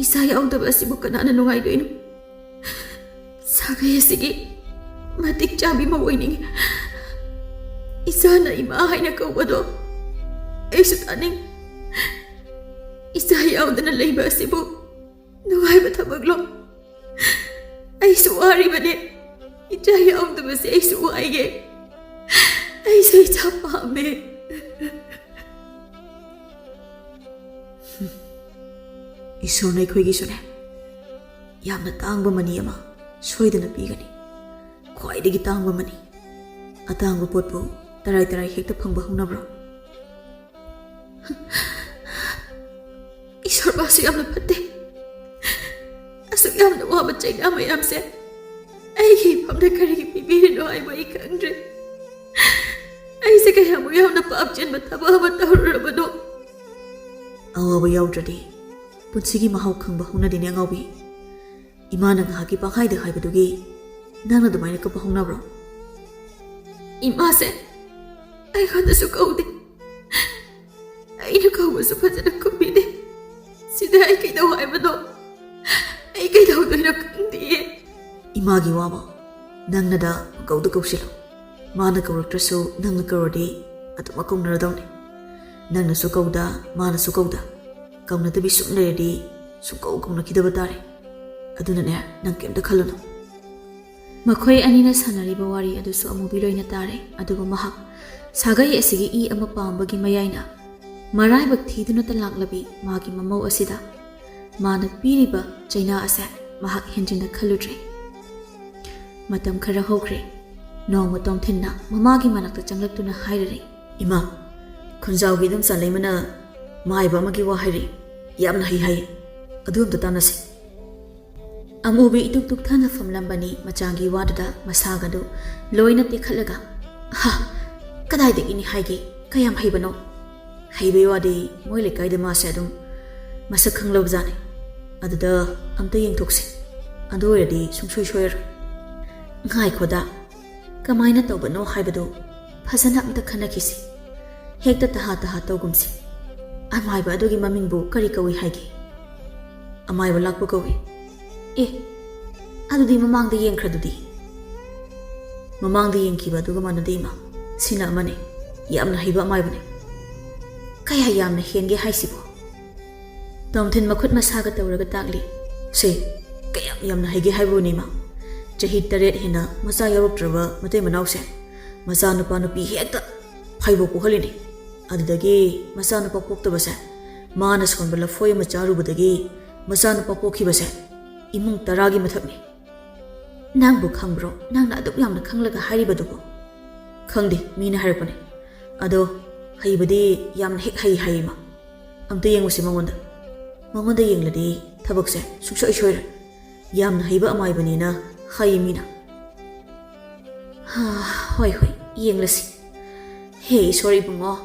ꯏꯆꯥ ꯌꯥꯎꯗꯕ ꯑꯁꯤꯕꯨ ꯀꯅꯥꯅ ꯅꯨꯡꯉꯥꯏꯗꯣꯏꯅꯣ? ꯁꯥꯒꯩ ꯑꯁꯤꯒꯤ ꯃꯇꯤꯛ ꯆꯥꯕꯤ ꯑꯃ ꯑꯣꯏꯅꯤꯡꯉꯤ꯫ ꯏꯆꯥꯅ ꯏꯃꯥ ꯍꯥꯏꯅ ꯀꯧꯕꯗꯣ ꯑꯩꯁꯨ ꯇꯥꯅꯤꯡ꯫ ꯏꯆꯥ ꯌꯥꯎꯗꯅ ꯂꯩꯕ ꯑꯁꯤꯕꯨ ꯅꯨꯡꯉꯥꯏꯕ ꯊꯕꯛꯂꯣ? ꯑꯩꯁꯨ ꯋꯥꯔꯤꯕꯅꯦ꯫ ꯏꯆꯥ ꯌꯥꯎꯗꯕꯁꯦ ꯑꯩꯁꯨ ꯋꯥꯏꯌꯦ꯫ ꯑꯩꯁꯨ ꯏꯆꯥ ꯄꯥꯝꯃꯦ꯫ ꯏꯁꯣꯔꯅ ꯑꯩꯈꯣꯏꯒꯤꯁꯨꯅꯦ ꯌꯥꯝꯅ ꯇꯥꯡꯕ ꯃꯅꯤ ꯑꯃ ꯁꯣꯏꯗꯅ ꯄꯤꯒꯅꯤ꯫ ꯈ꯭ꯋꯥꯏꯗꯒꯤ ꯇꯥꯡꯕ ꯃꯅꯤ꯫ ꯑꯇꯥꯡꯕ ꯄꯣꯠꯄꯨ ꯇꯔꯥꯏ ꯇꯔꯥꯏ ꯍꯦꯛꯇ ꯐꯪꯕ ꯍꯧꯅꯕ꯭ꯔꯣ? ꯏꯁꯣꯔ ꯃꯥꯁꯨ ꯌꯥꯝꯅ ꯐꯠꯇꯦ꯫ ꯑꯁꯨꯛ ꯌꯥꯝꯅ ꯋꯥꯕ ꯆꯩꯅꯥ ꯃꯌꯥꯝꯁꯦ ꯑꯩꯒꯤ ꯏꯐꯝꯗ ꯀꯔꯤꯒꯤ ꯄꯤꯕꯤꯔꯤꯅꯣ ꯍꯥꯏꯕ ꯑꯩ ꯈꯪꯗ꯭ꯔꯦ꯫ ꯑꯩꯁꯦ ꯀꯌꯥꯃꯨꯛ ꯌꯥꯝꯅ ꯄꯥꯞ ꯆꯦꯟꯕ ꯊꯕꯛ ꯑꯃ ꯇꯧꯔꯨꯔꯕꯅꯣ? ꯑꯋꯥꯕ ꯌꯥꯎꯗ꯭ꯔꯗꯤ ꯄꯨꯟꯁꯤꯒꯤ ꯃꯍꯥꯎ ꯈꯪꯕ ꯍꯧꯅꯗꯦꯅꯦ ꯑꯉꯥꯎꯕꯤ꯫ ꯏꯃꯥꯅ ꯉꯥꯏꯍꯥꯛꯀꯤ ꯄꯪꯍꯥꯏꯗ ꯍꯥꯏꯕꯗꯨꯒꯤ ꯅꯪꯅ ꯑꯗꯨꯃꯥꯏꯅ ꯀꯞꯄ ꯍꯧꯅꯕ꯭ꯔꯣ? ꯏꯃꯥꯁꯦ ꯑꯩꯉꯣꯟꯗꯁꯨ ꯀꯧꯗꯦ꯫ ꯑꯩꯅ ꯀꯧꯕꯁꯨ ꯐꯖꯅ ꯈꯨꯝꯕꯤꯗꯦ꯫ ꯁꯤꯗ ꯑꯩ ꯀꯩꯗꯧ ꯍꯥꯏꯕꯅꯣ? ꯑꯩ ꯀꯩꯗꯧꯗꯣꯏꯅꯣ ꯈꯪꯗꯤꯌꯦ꯫ ꯏꯃꯥꯒꯤ ꯋꯥꯕ ꯅꯪꯅꯗ ꯄꯪꯀꯧꯗ ꯀꯧꯁꯤꯜꯂꯨ꯫ ꯃꯥꯅ ꯀꯧꯔꯛꯇ꯭ꯔꯁꯨ ꯅꯪꯅ ꯀꯧꯔꯗꯤ ꯑꯗꯨꯃꯛ ꯀꯧꯅꯔꯗꯧꯅꯤ꯫ ꯅꯪꯅꯁꯨ ꯀꯧꯗ, ꯃꯥꯅꯁꯨ ꯀꯧꯗ, ꯀꯧꯅꯗꯕꯤ ꯁꯨꯝ ꯂꯩꯔꯗꯤ ꯁꯨꯡꯀꯧ ꯀꯧꯅꯈꯤꯗꯕ ꯇꯥꯔꯦ꯫ ꯑꯗꯨꯅꯅꯦ, ꯅꯪ ꯀꯩꯝꯇ ꯈꯜꯂꯨꯅꯨ꯫ ꯃꯈꯣꯏ ꯑꯅꯤꯅ ꯁꯥꯟꯅꯔꯤꯕ ꯋꯥꯔꯤ ꯑꯗꯨꯁꯨ ꯑꯃꯨꯕꯤ ꯂꯣꯏꯅ ꯇꯥꯔꯦ꯫ ꯑꯗꯨꯒ ꯃꯍꯥꯛ ꯁꯥꯒꯩ ꯑꯁꯤꯒꯤ ꯏ ꯑꯃ ꯄꯥꯝꯕꯒꯤ ꯃꯌꯥꯏꯅ ꯃꯔꯥꯏꯕꯛ ꯊꯤꯗꯨꯅꯇ ꯂꯥꯛꯂꯕꯤ ꯃꯥꯒꯤ ꯃꯃꯧ ꯑꯁꯤꯗ ꯃꯥꯅ ꯄꯤꯔꯤꯕ ꯆꯩꯅꯥ ꯑꯁꯦ ꯃꯍꯥꯛ ꯍꯦꯟꯖꯤꯟꯅ ꯈꯜꯂꯨꯗ꯭ꯔꯦ꯫ ꯃꯇꯝ ꯈꯔ ꯍꯧꯈ꯭ꯔꯦ꯫ ꯅꯣꯡꯃ ꯇꯣꯝꯊꯤꯟꯅ ꯃꯃꯥꯒꯤ ꯃꯅꯥꯛꯇ ꯆꯪꯂꯛꯇꯨꯅ ꯍꯥꯏꯔꯔꯦ꯫ ꯏꯃꯥ, ꯈꯨꯟꯖꯥꯎꯒꯤ ꯏꯗꯣꯝꯆꯥ ꯂꯩꯃꯅ ꯃꯥꯏꯕ ꯑꯃꯒꯤ ꯋꯥ ꯍꯥꯏꯔꯤ꯫ ꯌꯥꯝꯅ ꯍꯩ ꯍꯥꯏ꯫ ꯑꯗꯨ ꯑꯝꯇ ꯇꯥꯟꯅꯁꯤ꯫ ꯑꯃꯨꯕꯤ ꯏꯇꯨꯛ ꯇꯨꯛꯊꯅ ꯐꯝꯂꯝꯕꯅꯤ꯫ ꯃꯆꯥꯒꯤ ꯋꯥꯗꯨꯗ ꯃꯁꯥꯒꯗꯨ ꯂꯣꯏꯅ ꯇꯦꯛꯈꯠꯂꯒ, "ꯍꯥ, ꯀꯗꯥꯏꯗꯒꯤꯅꯤ ꯍꯥꯏꯒꯦ? ꯀꯌꯥꯝ ꯍꯩꯕꯅꯣ?" ꯍꯩꯕꯩ ꯋꯥꯗꯤ ꯃꯣꯏ ꯂꯩꯀꯥꯏꯗ ꯃꯥꯁꯦ ꯑꯗꯨꯝ ꯃꯁꯛ ꯈꯪꯂꯕꯖꯥꯠꯅꯤ꯫ ꯑꯗꯨꯗ ꯑꯝꯇ ꯌꯦꯡꯊꯣꯛꯁꯤ꯫ ꯑꯗꯨ ꯑꯣꯏꯔꯗꯤ ꯁꯨꯡꯁꯣꯏ ꯁꯣꯏꯔꯣꯏ꯫ ꯉꯥꯏꯈꯣꯗ, ꯀꯃꯥꯏꯅ ꯇꯧꯕꯅꯣ ꯍꯥꯏꯕꯗꯨ ꯐꯖꯅ ꯑꯝꯇ ꯈꯟꯅꯈꯤꯁꯤ꯫ ꯍꯦꯛꯇ ꯇꯍꯥ ꯇꯍꯥ ꯇꯧꯒꯨꯝꯁꯤ꯫ ꯑꯃꯥꯏꯕ ꯑꯗꯨꯒꯤ ꯃꯃꯤꯡꯕꯨ ꯀꯔꯤ ꯀꯧꯏ ꯍꯥꯏꯒꯦ? ꯑꯃꯥꯏꯕ ꯂꯥꯛꯄ ꯀꯧꯏ꯫ ꯑꯦ, ꯑꯗꯨꯗꯤ ꯃꯃꯥꯡꯗ ꯌꯦꯡꯈ꯭ꯔꯗꯨꯗꯤ? ꯃꯃꯥꯡꯗ ꯌꯦꯡꯈꯤꯕ ꯑꯗꯨꯒ ꯃꯥꯟꯅꯗꯦ, ꯏꯃꯥ꯫ ꯁꯤꯅ ꯑꯃꯅꯤ꯫ ꯌꯥꯝꯅ ꯍꯩꯕ ꯑꯃꯥꯏꯕꯅꯤ꯫ ꯀꯌꯥ ꯌꯥꯝꯅ ꯍꯦꯟꯒꯦ ꯍꯥꯏꯁꯤꯕꯣ? ꯇꯣꯝꯊꯤꯟ ꯃꯈꯨꯠ ꯃꯁꯥꯒ ꯇꯧꯔꯒ ꯇꯥꯛꯂꯤ꯫ ꯁꯦ, ꯀꯌꯥꯝ ꯌꯥꯝꯅ ꯍꯩꯒꯦ ꯍꯥꯏꯕꯕꯨꯅꯤ, ꯏꯃꯥ꯫ ꯆꯍꯤ ꯇꯔꯦꯠ ꯍꯦꯟꯅ ꯃꯆꯥ ꯌꯥꯎꯔꯛꯇ꯭ꯔꯕ ꯃꯇꯩ ꯃꯅꯥꯎꯁꯦ ꯃꯆꯥꯅꯨꯄꯥ ꯅꯨꯄꯤ ꯍꯦꯛꯇ ꯐꯩꯕꯣꯛ ꯄꯣꯛꯍꯜꯂꯤꯅꯤ꯫ ꯑꯗꯨꯗꯒꯤ ꯃꯆꯥꯅꯨꯄꯥ ꯄꯣꯛꯇꯕꯁꯦ ꯃꯥꯅ ꯁꯣꯟꯕ ꯂꯐꯣꯏ ꯑꯃ ꯆꯥꯔꯨꯕꯗꯒꯤ ꯃꯆꯥꯅꯨꯄꯥ ꯄꯣꯛꯈꯤꯕꯁꯦ ꯏꯃꯨꯡ ꯇꯔꯥꯒꯤ ꯃꯊꯛꯅꯤ꯫ ꯅꯪꯕꯨ ꯈꯪꯕ꯭ꯔꯣ, ꯅꯪꯅ ꯑꯗꯨꯛ ꯌꯥꯝꯅ ꯈꯪꯂꯒ ꯍꯥꯏꯔꯤꯕꯗꯨꯕꯨ? ꯈꯪꯗꯦ, ꯃꯤꯅ ꯍꯥꯏꯔꯛꯄꯅꯦ꯫ ꯑꯗꯣ ꯍꯩꯕꯗꯤ ꯌꯥꯝꯅ ꯍꯦꯛ ꯍꯩ ꯍꯥꯏꯌꯦ, ꯏꯃꯥ꯫ ꯑꯝꯇ ꯌꯦꯡꯉꯨꯁꯤ ꯃꯉꯣꯟꯗ꯫ ꯃꯉꯣꯟꯗ ꯌꯦꯡꯂꯗꯤ ꯊꯕꯛꯁꯦ ꯁꯨꯡꯁꯣꯏ ꯁꯣꯏꯔꯣꯏ꯫ ꯌꯥꯝꯅ ꯍꯩꯕ ꯑꯃꯥꯏꯕꯅꯤꯅ ꯍꯥꯏꯌꯦ ꯃꯤꯅ꯫ ꯍꯥ, ꯍꯣꯏ, ꯍꯣꯏ, ꯌꯦꯡꯂꯁꯤ꯫ ꯍꯦ ꯏꯁꯣꯔ ꯏꯕꯨꯡꯉꯣ,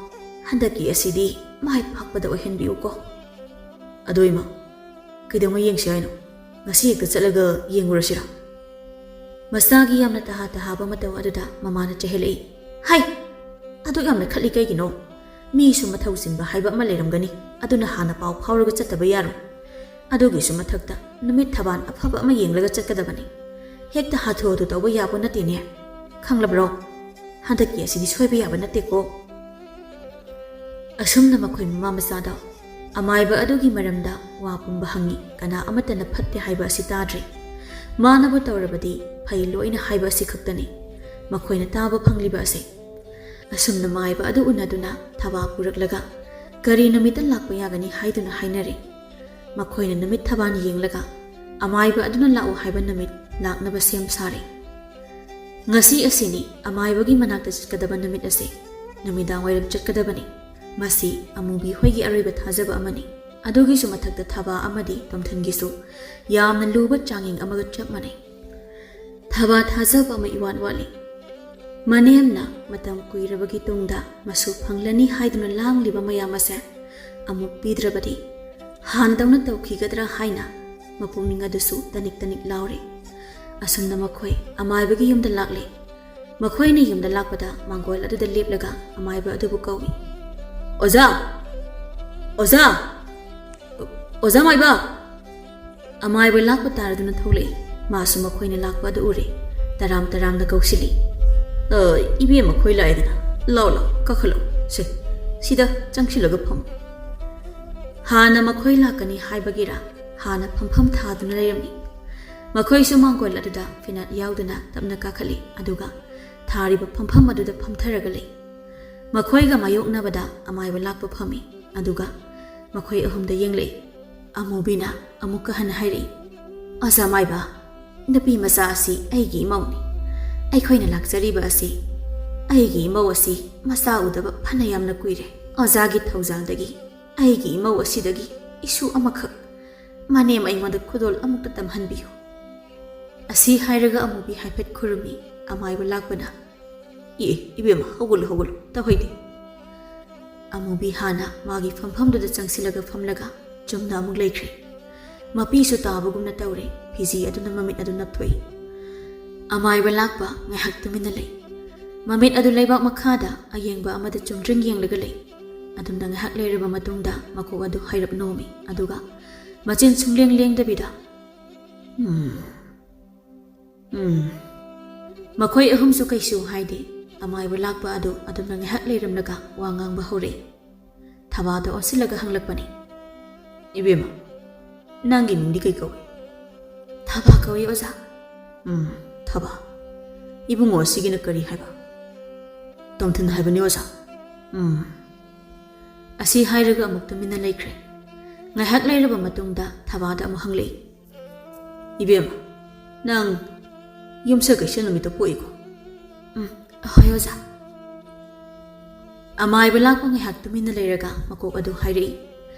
ꯍꯟꯗꯛꯀꯤ ꯑꯁꯤꯗꯤ ꯃꯥꯏ ꯄꯥꯛꯄꯗ ꯑꯣꯏꯍꯟꯕꯤꯌꯨꯀꯣ꯫ ꯑꯗꯣ ꯏꯃꯥ, ꯀꯩꯗꯧꯉꯩ ꯌꯦꯡꯁꯤ ꯍꯥꯏꯅꯣ? ꯉꯁꯤ ꯍꯦꯛꯇ ꯆꯠꯂꯒ ꯌꯦꯡꯉꯨꯔꯁꯤꯔꯥ? ꯃꯆꯥꯒꯤ ꯌꯥꯝꯅ ꯇꯍꯥ ꯇꯍꯥꯕ ꯃꯇꯧ ꯑꯗꯨꯗ ꯃꯃꯥꯅ ꯆꯩꯍꯜꯂꯛꯏ꯫ ꯍꯥꯏ! ꯑꯗꯨꯛ ꯌꯥꯝꯅ ꯈꯠꯂꯤ ꯀꯩꯒꯤꯅꯣ? ꯃꯤꯁꯨ ꯃꯊꯧ ꯆꯤꯟꯕ ꯍꯥꯏꯕ ꯑꯃ ꯂꯩꯔꯝꯒꯅꯤ, ꯑꯗꯨꯅ ꯍꯥꯟꯅ ꯄꯥꯎ ꯐꯥꯎꯔꯒ ꯆꯠꯇꯕ ꯌꯥꯔꯣꯏ꯫ ꯑꯗꯨꯒꯤꯁꯨ ꯃꯊꯛꯇ ꯅꯨꯃꯤꯠ ꯊꯕꯥꯟ ꯑꯐꯕ ꯑꯃ ꯌꯦꯡꯂꯒ ꯆꯠꯀꯗꯕꯅꯤ꯫ ꯍꯦꯛꯇ ꯍꯥꯊꯨ ꯍꯥꯊꯨ ꯇꯧꯕ ꯌꯥꯕ ꯅꯠꯇꯦꯅꯦ꯫ ꯈꯪꯂꯕ꯭ꯔꯣ? ꯍꯟꯗꯛꯀꯤ ꯑꯁꯤꯗꯤ ꯁꯣꯏꯕ ꯌꯥꯕ ꯅꯠꯇꯦꯀꯣ꯫ ꯑꯁꯨꯝꯅ ꯃꯈꯣꯏ ꯃꯃꯥ ꯃꯆꯥꯗ ꯑꯃꯥꯏꯕ ꯑꯗꯨꯒꯤ ꯃꯔꯝꯗ ꯋꯥ ꯄꯨꯝꯕ ꯍꯪꯉꯤ꯫ ꯀꯅꯥ ꯑꯃꯠꯇꯅ ꯐꯠꯇꯦ ꯍꯥꯏꯕ ꯑꯁꯤ ꯇꯥꯗ꯭ꯔꯤ꯫ ꯃꯥꯅꯕꯨ ꯇꯧꯔꯕꯗꯤ ꯐꯩ ꯂꯣꯏꯅ ꯍꯥꯏꯕ ꯑꯁꯤ ꯈꯛꯇꯅꯤ ꯃꯈꯣꯏꯅ ꯇꯥꯕ ꯐꯪꯂꯤꯕ ꯑꯁꯤ꯫ ꯑꯁꯨꯝꯅ ꯃꯥꯏꯕ ꯑꯗꯨ ꯎꯅꯗꯨꯅ ꯊꯕꯥ ꯄꯨꯔꯛꯂꯒ ꯀꯔꯤ ꯅꯨꯃꯤꯠꯇ ꯂꯥꯛꯄ ꯌꯥꯒꯅꯤ ꯍꯥꯏꯗꯨꯅ ꯍꯥꯏꯅꯔꯦ꯫ ꯃꯈꯣꯏꯅ ꯅꯨꯃꯤꯠ ꯊꯕꯥꯟ ꯌꯦꯡꯂꯒ ꯑꯃꯥꯏꯕ ꯑꯗꯨꯅ ꯂꯥꯛꯎ ꯍꯥꯏꯕ ꯅꯨꯃꯤꯠ ꯂꯥꯛꯅꯕ ꯁꯦꯝ ꯁꯥꯔꯦ꯫ ꯉꯁꯤ ꯑꯁꯤꯅꯤ ꯑꯃꯥꯏꯕꯒꯤ ꯃꯅꯥꯛꯇ ꯆꯠꯀꯗꯕ ꯅꯨꯃꯤꯠ ꯑꯁꯤ꯫ ꯅꯨꯃꯤꯗꯥꯡ ꯋꯥꯏꯔꯝ ꯆꯠꯀꯗꯕꯅꯤ꯫ ꯃꯁꯤ ꯑꯃꯨꯕꯤ ꯍꯣꯏꯒꯤ ꯑꯔꯣꯏꯕ ꯊꯥꯖꯕ ꯑꯃꯅꯤ꯫ ꯑꯗꯨꯒꯤꯁꯨ ꯃꯊꯛꯇ ꯊꯕꯥ ꯑꯃꯗꯤ ꯇꯣꯝꯊꯤꯟꯒꯤꯁꯨ ꯌꯥꯝꯅ ꯂꯨꯕ ꯆꯥꯡꯌꯦꯡ ꯑꯃꯒ ꯆꯞ ꯃꯥꯟꯅꯩ꯫ ꯊꯕꯥ ꯊꯥꯖꯕ ꯑꯃ ꯏꯋꯥꯠ ꯋꯥꯠꯂꯤ꯫ ꯃꯅꯦꯝꯅ ꯃꯇꯝ ꯀꯨꯏꯔꯕꯒꯤ ꯇꯨꯡꯗ ꯃꯁꯨ ꯐꯪꯂꯅꯤ ꯍꯥꯏꯗꯨꯅ ꯂꯥꯡꯂꯤꯕ ꯃꯌꯥꯝ ꯑꯁꯦ ꯑꯃꯨꯛ ꯄꯤꯗ꯭ꯔꯕꯗꯤ ꯍꯥꯟꯅꯗꯧꯅ ꯇꯧꯈꯤꯒꯗ꯭ꯔꯥ ꯍꯥꯏꯅ ꯃꯄꯨꯛꯅꯤꯡ ꯑꯗꯨꯁꯨ ꯇꯅꯤꯛ ꯇꯅꯤꯛ ꯂꯥꯎꯔꯤ꯫ ꯑꯁꯨꯝꯅ ꯃꯈꯣꯏ ꯑꯃꯥꯏꯕꯒꯤ ꯌꯨꯝꯗ ꯂꯥꯛꯂꯦ꯫ ꯃꯈꯣꯏꯅ ꯌꯨꯝꯗ ꯂꯥꯛꯄꯗ ꯃꯥꯡꯒꯣꯜ ꯑꯗꯨꯗ ꯂꯦꯞꯂꯒ ꯑꯃꯥꯏꯕ ꯑꯗꯨꯕꯨ ꯀꯧꯏ꯫ "ꯑꯣꯖꯥ! ꯑꯣꯖꯥ! ꯑꯣꯖꯥ ꯃꯥꯏꯕ!" ꯑꯃꯥꯏꯕ ꯂꯥꯛꯄ ꯇꯥꯔꯗꯨꯅ ꯊꯣꯛꯂꯛꯏ꯫ ꯃꯥꯁꯨ ꯃꯈꯣꯏꯅ ꯂꯥꯛꯄ ꯑꯗꯨ ꯎꯔꯦ꯫ ꯇꯔꯥꯝ ꯇꯔꯥꯝꯅ ꯀꯧꯁꯤꯜꯂꯤ꯫ "ꯑ, ꯏꯕꯦꯝꯃ ꯈꯣꯏ ꯂꯥꯛꯑꯦꯗꯅ꯫ ꯂꯥꯎ, ꯂꯥꯎ, ꯀꯥꯈꯠꯂꯣ꯫ ꯁꯦ, ꯁꯤꯗ ꯆꯪꯁꯤꯜꯂꯒ ꯐꯝꯃꯨ꯫" ꯍꯥꯟꯅ ꯃꯈꯣꯏ ꯂꯥꯛꯀꯅꯤ ꯍꯥꯏꯕꯒꯤꯔ ꯍꯥꯟꯅ ꯐꯝꯐꯝ ꯊꯥꯗꯨꯅ ꯂꯩꯔꯝꯃꯤ꯫ ꯃꯈꯣꯏꯁꯨ ꯃꯥꯡꯒꯣꯜ ꯑꯗꯨꯗ ꯐꯤꯅꯥꯠ ꯌꯥꯎꯗꯅ ꯇꯞꯅ ꯀꯥꯈꯠꯂꯤ, ꯑꯗꯨꯒ ꯊꯥꯔꯤꯕ ꯐꯝꯐꯝ ꯑꯗꯨꯗ ꯐꯝꯊꯔꯒ ꯂꯩ꯫ ꯃꯈꯣꯏꯒ ꯃꯥꯌꯣꯛꯅꯕꯗ ꯑꯃꯥꯏꯕ ꯂꯥꯛꯄ ꯐꯝꯃꯤ, ꯑꯗꯨꯒ ꯃꯈꯣꯏ ꯑꯍꯨꯝꯗ ꯌꯦꯡꯂꯛꯏ꯫ ꯑꯃꯨꯕꯤꯅ ꯑꯃꯨꯛꯀ ꯍꯟꯅ ꯍꯥꯏꯔꯛꯏ, "ꯑꯣꯖꯥ ꯃꯥꯏꯕ, ꯅꯨꯄꯤ ꯃꯆꯥ ꯑꯁꯤ ꯑꯩꯒꯤ ꯏꯃꯧꯅꯤ꯫ ꯑꯩꯈꯣꯏꯅ ꯂꯥꯛꯆꯔꯤꯕ ꯑꯁꯤ ꯑꯩꯒꯤ ꯏꯃꯧ ꯑꯁꯤ ꯃꯆꯥ ꯎꯗꯕ ꯐꯅ ꯌꯥꯝꯅ ꯀꯨꯏꯔꯦ꯫ ꯑꯣꯖꯥꯒꯤ ꯊꯧꯖꯥꯜꯗꯒꯤ ꯑꯩꯒꯤ ꯏꯃꯧ ꯑꯁꯤꯗꯒꯤ ꯏꯁꯨ ꯑꯃꯈꯛ ꯃꯅꯦꯝ ꯑꯩꯉꯣꯟꯗ ꯈꯨꯗꯣꯜ ꯑꯃꯨꯛꯇ ꯇꯝꯍꯟꯕꯤꯌꯨ꯫" ꯑꯁꯤ ꯍꯥꯏꯔꯒ ꯑꯃꯨꯕꯤ ꯍꯥꯏꯐꯦꯠ ꯈꯨꯔꯨꯝꯃꯤ꯫ ꯑꯃꯥꯏꯕ ꯂꯥꯛꯄꯅ, "ꯑꯦ, ꯏꯕꯦꯝꯃ, ꯍꯧꯒꯠꯂꯨ, ꯍꯧꯒꯠꯂꯨ, ꯇꯧꯍꯩꯗꯦ꯫" ꯑꯃꯨꯕꯤ ꯍꯥꯟꯅ ꯃꯥꯒꯤ ꯐꯝꯐꯝꯗꯨꯗ ꯆꯪꯁꯤꯜꯂꯒ ꯐꯝꯂꯒ ꯆꯨꯝꯅ ꯑꯃꯨꯛ ꯂꯩꯈ꯭ꯔꯦ꯫ ꯃꯄꯤꯁꯨ ꯇꯥꯕꯒꯨꯝꯅ ꯇꯧꯔꯦ꯫ ꯐꯤꯖꯤ ꯑꯗꯨꯅ ꯃꯃꯤꯠ ꯑꯗꯨ ꯅꯞꯊꯣꯛꯏ꯫ ꯑꯃꯥꯏꯕ ꯂꯥꯛꯄ ꯉꯥꯏꯍꯥꯛ ꯇꯨꯃꯤꯟꯅ ꯂꯩ꯫ ꯃꯃꯤꯠ ꯑꯗꯨ ꯂꯩꯕꯥꯛ ꯃꯈꯥꯗ ꯑꯌꯦꯡꯕ ꯑꯃꯗ ꯆꯨꯝꯗ꯭ꯔꯤꯡ ꯌꯦꯡꯂꯒ ꯂꯩ꯫ ꯑꯗꯨꯝꯅ ꯉꯥꯏꯍꯥꯛ ꯂꯩꯔꯕ ꯃꯇꯨꯡꯗ ꯃꯀꯣꯛ ꯑꯗꯨ ꯍꯥꯏꯔꯞ ꯅꯣꯝꯃꯤ, ꯑꯗꯨꯒ ꯃꯆꯤꯟ ꯁꯨꯡꯂꯦꯡ ꯂꯦꯡꯗꯕꯤꯗ, "ꯎꯝ, ꯎꯝ꯫" ꯃꯈꯣꯏ ꯑꯍꯨꯝꯁꯨ ꯀꯩꯁꯨ ꯍꯥꯏꯗꯦ꯫ ꯑꯃꯥꯏꯕ ꯂꯥꯛꯄ ꯑꯗꯨ ꯑꯗꯨꯝꯅ ꯉꯥꯏꯍꯥꯛ ꯂꯩꯔꯝꯂꯒ ꯋꯥ ꯉꯥꯡꯕ ꯍꯧꯔꯛꯏ꯫ ꯊꯕꯥꯗ ꯑꯣꯟꯁꯤꯜꯂꯒ ꯍꯪꯂꯛꯄꯅꯤ, "ꯏꯕꯦꯝꯃ, ꯅꯪꯒꯤ ꯃꯤꯡꯗꯤ ꯀꯩ ꯀꯧꯏ?" "ꯊꯕꯥ ꯀꯧꯏ, ꯑꯣꯖꯥ꯫" "ꯎꯝ, ꯊꯕꯥ꯫ ꯏꯕꯨꯡꯉꯣ ꯑꯁꯤꯒꯤꯅ ꯀꯔꯤ ꯍꯥꯏꯕ?" "ꯇꯣꯝꯊꯤꯟ ꯍꯥꯏꯕꯅꯤ, ꯑꯣꯖꯥ꯫" "ꯎꯝ꯫" ꯑꯁꯤ ꯍꯥꯏꯔꯒ ꯑꯃꯨꯛ ꯇꯨꯃꯤꯟꯅ ꯂꯩꯈ꯭ꯔꯦ꯫ ꯉꯥꯏꯍꯥꯛ ꯂꯩꯔꯕ ꯃꯇꯨꯡꯗ ꯊꯕꯥꯗ ꯑꯃꯨꯛ ꯍꯪꯂꯛꯏ, "ꯏꯕꯦꯝꯃ, ꯅꯪ ꯌꯨꯝꯁ ꯀꯩꯁ ꯅꯨꯃꯤꯠꯇ ꯄꯣꯛꯏꯀꯣ?" "ꯎꯝ, ꯍꯣꯏ, ꯑꯣꯖꯥ꯫" ꯑꯃꯥꯏꯕ ꯂꯥꯛꯄ ꯉꯥꯏꯍꯥꯛ ꯇꯨꯃꯤꯟꯅ ꯂꯩꯔꯒ ꯃꯀꯣꯛ ꯑꯗꯨ ꯍꯥꯏꯔꯛꯏ꯫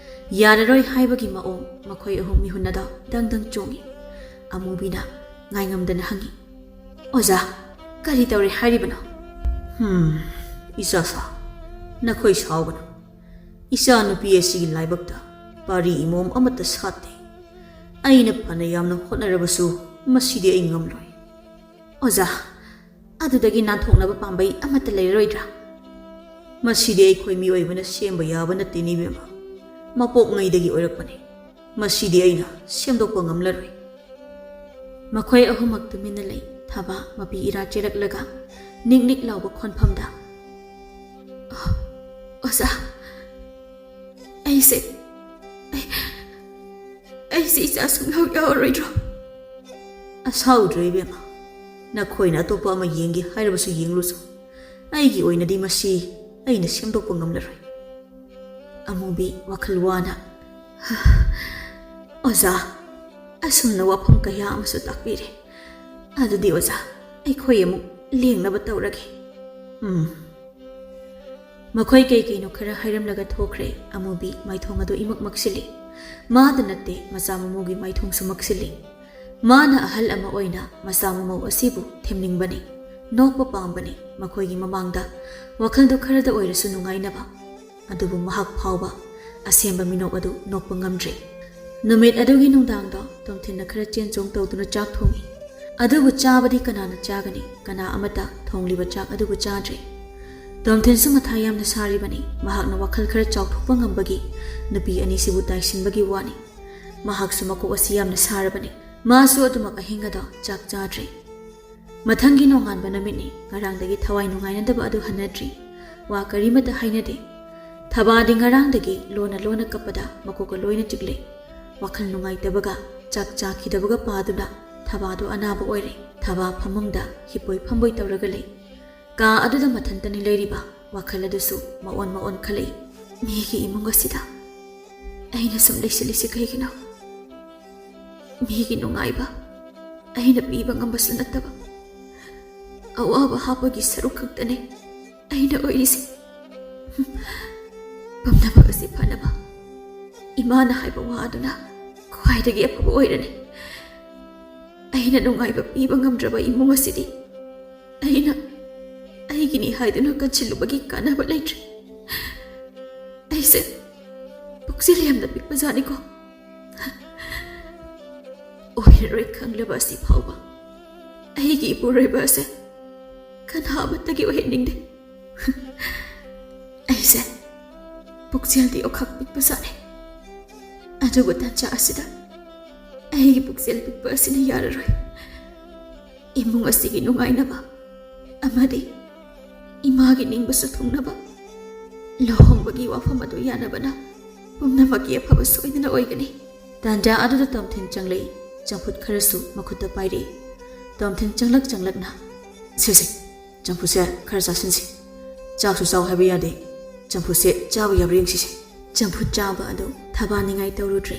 ꯌꯥꯔꯔꯣꯏ ꯍꯥꯏꯕꯒꯤ ꯃꯑꯣꯡ, ꯃꯈꯣꯏ ꯑꯍꯨꯝ ꯃꯤꯍꯨꯟ ꯑꯗꯣ ꯗꯪ ꯗꯪ ꯆꯣꯡꯏ꯫ ꯑꯃꯨꯕꯤꯅ ꯉꯥꯏꯉꯝꯗꯅ ꯍꯪꯏ, "ꯑꯣꯖꯥ, ꯀꯔꯤ ꯇꯧꯔꯦ ꯍꯥꯏꯔꯤꯕꯅꯣ?" ꯎꯝ, ꯏꯆꯥ ꯁꯥ, ꯅꯈꯣꯏ ꯁꯥꯎꯒꯅꯨ꯫ ꯏꯆꯥ ꯅꯨꯄꯤ ꯑꯁꯤꯒꯤ ꯂꯥꯏꯕꯛꯇ ꯄꯥꯔꯤ ꯏꯃꯣꯝ ꯑꯃꯠꯇ ꯁꯥꯠꯇꯦ꯫ ꯑꯩꯅ ꯐꯅ ꯌꯥꯝꯅ ꯍꯣꯠꯅꯔꯕꯁꯨ ꯃꯁꯤꯗꯤ ꯑꯩ ꯉꯝꯂꯣꯏ꯫ ꯑꯣꯖꯥ, ꯑꯗꯨꯗꯒꯤ ꯅꯥꯟꯊꯣꯛꯅꯕ ꯄꯥꯝꯕꯩ ꯑꯃꯠꯇ ꯂꯩꯔꯔꯣꯏꯗ꯭ꯔꯥ? ꯃꯁꯤꯗꯤ ꯑꯩꯈꯣꯏ ꯃꯤꯑꯣꯏꯕꯅ ꯁꯦꯝꯕ ꯌꯥꯕ ꯅꯠꯇꯦꯅꯦ, ꯏꯕꯦꯝꯃ꯫ ꯃꯄꯣꯛꯉꯩꯗꯒꯤ ꯑꯣꯏꯔꯛꯄꯅꯤ꯫ ꯃꯁꯤꯗꯤ ꯑꯩꯅ ꯁꯦꯝꯗꯣꯛꯄ ꯉꯝꯂꯔꯣꯏ꯫ ꯃꯈꯣꯏ ꯑꯍꯨꯝꯃꯛ ꯇꯨꯃꯤꯟꯅ ꯂꯩ꯫ ꯊꯕꯥ ꯃꯄꯤ ꯏꯔꯥ ꯆꯦꯜꯂꯛꯂꯒ ꯅꯤꯛ ꯅꯤꯛ ꯂꯥꯎꯕ ꯈꯣꯟꯐꯝꯗ, "ꯑꯣ, ꯑꯣꯖꯥ, ꯑꯩꯁꯦ, ꯑꯩ, ꯑꯩꯁꯦ ꯏꯆꯥ ꯁꯨꯡꯌꯥꯎ ꯌꯥꯎꯔꯔꯣꯏꯗ꯭ꯔꯣ?" "ꯑꯁꯥꯎꯗ꯭ꯔꯦ, ꯏꯕꯦꯝꯃ꯫ ꯅꯈꯣꯏꯅ ꯑꯇꯣꯞꯄ ꯑꯃ ꯌꯦꯡꯒꯦ ꯍꯥꯏꯔꯕꯁꯨ ꯌꯦꯡꯂꯨꯁꯨ꯫ ꯑꯩꯒꯤ ꯑꯣꯏꯅꯗꯤ ꯃꯁꯤ ꯑꯩꯅ ꯁꯦꯝꯗꯣꯛꯄ ꯉꯝꯂꯔꯣꯏ꯫" ꯑꯃꯨꯕꯤ ꯋꯥꯈꯜ ꯋꯥꯅ, "ꯑꯣꯖꯥ, ꯑꯁꯨꯝꯅ ꯋꯥꯐꯝ ꯀꯌꯥ ꯑꯃꯁꯨ ꯇꯥꯛꯄꯤꯔꯦ꯫ ꯑꯗꯨꯗꯤ ꯑꯣꯖꯥ, ꯑꯩꯈꯣꯏ ꯑꯃꯨꯛ ꯂꯦꯡꯅꯕ ꯇꯧꯔꯒꯦ꯫" ꯎꯝ꯫ ꯃꯈꯣꯏ ꯀꯩ ꯀꯩꯅꯣ ꯈꯔ ꯍꯥꯏꯔꯝꯂꯒ ꯊꯣꯛꯈ꯭ꯔꯦ꯫ ꯑꯃꯨꯕꯤ ꯃꯥꯏꯊꯣꯡ ꯑꯗꯨ ꯏꯃꯛ ꯃꯛꯁꯤꯜꯂꯤ꯫ ꯃꯥꯗ ꯅꯠꯇꯦ, ꯃꯆꯥ ꯃꯃꯧꯒꯤ ꯃꯥꯏꯊꯣꯡꯁꯨ ꯃꯛꯁꯤꯜꯂꯤ꯫ ꯃꯥꯅ ꯑꯍꯜ ꯑꯃ ꯑꯣꯏꯅ ꯃꯆꯥ ꯃꯃꯧ ꯑꯁꯤꯕꯨ ꯊꯦꯝꯅꯤꯡꯕꯅꯤ, ꯅꯣꯛꯄ ꯄꯥꯝꯕꯅꯤ, ꯃꯈꯣꯏꯒꯤ ꯃꯃꯥꯡꯗ ꯋꯥꯈꯜꯗꯨ ꯈꯔꯗ ꯑꯣꯏꯔꯁꯨ ꯅꯨꯡꯉꯥꯏꯅꯕ꯫ ꯑꯗꯨꯕꯨ ꯃꯍꯥꯛ ꯐꯥꯎꯕ ꯑꯁꯦꯡꯕ ꯃꯤꯅꯣꯛ ꯑꯗꯨ ꯅꯣꯛꯄ ꯉꯝꯗ꯭ꯔꯦ꯫ ꯅꯨꯃꯤꯠ ꯑꯗꯨꯒꯤ ꯅꯨꯡꯗꯥꯡꯗꯣ ꯇꯣꯝꯊꯤꯟꯅ ꯈꯔ ꯆꯦꯟ ꯆꯣꯡ ꯇꯧꯗꯨꯅ ꯆꯥꯛ ꯊꯣꯡꯏ꯫ ꯑꯗꯨꯕꯨ ꯆꯥꯕꯗꯤ ꯀꯅꯥꯅ ꯆꯥꯒꯅꯤ? ꯀꯅꯥ ꯑꯃꯠꯇ ꯊꯣꯡꯂꯤꯕ ꯆꯥꯛ ꯑꯗꯨꯕꯨ ꯆꯥꯗ꯭ꯔꯦ꯫ ꯇꯣꯝꯊꯤꯟꯁꯨ ꯃꯊꯥ ꯌꯥꯝꯅ ꯁꯥꯔꯤꯕꯅꯤ꯫ ꯃꯍꯥꯛꯅ ꯋꯥꯈꯜ ꯈꯔ ꯆꯥꯎꯊꯣꯛꯄ ꯉꯝꯕꯒꯤ ꯅꯨꯄꯤ ꯑꯅꯤꯁꯤꯕꯨ ꯇꯥꯏꯁꯤꯟꯕꯒꯤ ꯋꯥꯅꯤ꯫ ꯃꯍꯥꯛꯁꯨ ꯃꯀꯣꯛ ꯑꯁꯤ ꯌꯥꯝꯅ ꯁꯥꯔꯕꯅꯤ꯫ ꯃꯥꯁꯨ ꯑꯗꯨꯃꯛ ꯑꯍꯤꯡ ꯑꯗꯣ ꯆꯥꯛ ꯆꯥꯗ꯭ꯔꯦ꯫ ꯃꯊꯪꯒꯤ ꯅꯣꯡꯉꯥꯟꯕ ꯅꯨꯃꯤꯠꯅꯤ꯫ ꯉꯔꯥꯡꯗꯒꯤ ꯊꯋꯥꯏ ꯅꯨꯡꯉꯥꯏꯅꯗꯕ ꯑꯗꯨ ꯍꯟꯅꯗ꯭ꯔꯤ꯫ ꯋꯥ ꯀꯔꯤꯃꯠꯇ ꯍꯥꯏꯅꯗꯦ꯫ ꯊꯕꯥꯗꯤ ꯉꯔꯥꯡꯗꯒꯤ ꯂꯣꯟꯅ ꯂꯣꯟꯅ ꯀꯞꯄꯗ ꯃꯀꯣꯛꯀ ꯂꯣꯏꯅ ꯆꯤꯛꯂꯦ꯫ ꯋꯥꯈꯜ ꯅꯨꯡꯉꯥꯏꯇꯕꯒ ꯆꯥꯛ ꯆꯥꯈꯤꯗꯕꯒ ꯄꯥꯗꯨꯅ ꯊꯕꯥꯗꯣ ꯑꯅꯥꯕ ꯑꯣꯏꯔꯦ꯫ ꯊꯕꯥ ꯐꯃꯨꯡꯗ ꯍꯤꯞꯄꯣꯏ ꯐꯝꯕꯣꯏ ꯇꯧꯔꯒ ꯂꯩ꯫ ꯀꯥ ꯑꯗꯨꯗ ꯃꯊꯟꯇꯅꯤ ꯂꯩꯔꯤꯕ꯫ ꯋꯥꯈꯜ ꯑꯗꯨꯁꯨ ꯃꯑꯣꯟ ꯃꯑꯣꯟ ꯈꯜꯂꯛꯏ꯫ ꯃꯤꯒꯤ ꯏꯃꯨꯡ ꯑꯁꯤꯗ ꯑꯩꯅ ꯁꯨꯝ ꯂꯩꯁꯤꯜꯂꯤꯁꯤ ꯀꯩꯒꯤꯅꯣ? ꯃꯤꯒꯤ ꯅꯨꯡꯉꯥꯏꯕ ꯑꯩꯅ ꯄꯤꯕ ꯉꯝꯕꯁꯨ ꯅꯠꯇꯕ, ꯑꯋꯥꯕ ꯍꯥꯞꯄꯒꯤ ꯁꯔꯨꯛ ꯈꯛꯇꯅꯦ ꯑꯩꯅ ꯑꯣꯏꯔꯤꯁꯦ꯫ ꯄꯨꯝꯅꯃꯛ ꯑꯁꯤ ꯐꯅꯕ ꯏꯃꯥꯅ ꯍꯥꯏꯕ ꯋꯥ ꯑꯗꯨꯅ ꯈ꯭ꯋꯥꯏꯗꯒꯤ ꯑꯐꯕ ꯑꯣꯏꯔꯅꯤ꯫ ꯑꯩꯅ ꯅꯨꯡꯉꯥꯏꯕ ꯄꯤꯕ ꯉꯝꯗ꯭ꯔꯕ ꯏꯃꯨꯡ ꯑꯁꯤꯗꯤ ꯑꯩꯅ ꯑꯩꯒꯤꯅꯤ ꯍꯥꯏꯗꯨꯅ ꯀꯟꯁꯤꯜꯂꯨꯕꯒꯤ ꯀꯥꯟꯅꯕ ꯂꯩꯇ꯭ꯔꯦ꯫ ꯑꯩꯁꯦ ꯄꯨꯛꯆꯦꯜ ꯌꯥꯝꯅ ꯄꯤꯛꯄꯖꯥꯠꯅꯤꯀꯣ꯫ ꯑꯣꯏꯔꯔꯣꯏ ꯈꯪꯂꯕ ꯑꯁꯤ ꯐꯥꯎꯕ ꯑꯩꯒꯤ ꯏꯄꯨꯔꯣꯏꯕ ꯑꯁꯦ ꯀꯅꯥ ꯑꯃꯠꯇꯒꯤ ꯑꯣꯏꯍꯟꯅꯤꯡꯗꯦ꯫ ꯑꯩꯁꯦ ꯄꯨꯛꯆꯦꯜꯗꯤ ꯑꯣꯈꯛ ꯄꯤꯛꯄꯖꯥꯠꯅꯤ꯫ ꯑꯗꯨꯕꯨ ꯇꯥꯟꯖꯥ ꯑꯁꯤꯗ ꯑꯩꯒꯤ ꯄꯨꯛꯆꯦꯜ ꯄꯤꯛꯄ ꯑꯁꯤꯅ ꯌꯥꯔꯔꯣꯏ꯫ ꯏꯃꯨꯡ ꯑꯁꯤꯒꯤ ꯅꯨꯡꯉꯥꯏꯅꯕ ꯑꯃꯗꯤ ꯏꯃꯥꯒꯤ ꯅꯤꯡꯕꯁꯨ ꯊꯨꯡꯅꯕ ꯂꯨꯍꯣꯡꯕꯒꯤ ꯋꯥꯐꯝ ꯑꯗꯨ ꯌꯥꯅꯕꯅ ꯄꯨꯝꯅꯃꯛꯀꯤ ꯑꯐꯕ ꯁꯣꯏꯗꯅ ꯑꯣꯏꯒꯅꯤ꯫ ꯇꯥꯟꯖꯥ ꯑꯗꯨꯗ ꯇꯣꯝꯊꯤꯟ ꯆꯪꯂꯛꯏ꯫ ꯆꯝꯐꯨꯠ ꯈꯔꯁꯨ ꯃꯈꯨꯠꯇ ꯄꯥꯏꯔꯛꯏ꯫ ꯇꯣꯝꯊꯤꯟ ꯆꯪꯂꯛ ꯆꯪꯂꯛꯅ, "ꯁꯦ ꯁꯦ, ꯆꯝꯐꯨꯠꯁꯦ ꯈꯔ ꯆꯥꯁꯤꯟꯁꯤ꯫ ꯆꯥꯛꯁꯨ ꯆꯥꯎ ꯍꯥꯏꯕ ꯌꯥꯗꯦ꯫ ꯆꯝꯐꯨꯠꯁꯦ ꯆꯥꯕ ꯌꯥꯕ꯭ꯔꯥ ꯌꯦꯡꯁꯤꯁꯦ꯫" ꯆꯝꯐꯨꯠ ꯆꯥꯕ ꯑꯗꯨ ꯊꯕꯥꯅꯤꯡꯉꯥꯏ ꯇꯧꯔꯨꯗ꯭ꯔꯦ꯫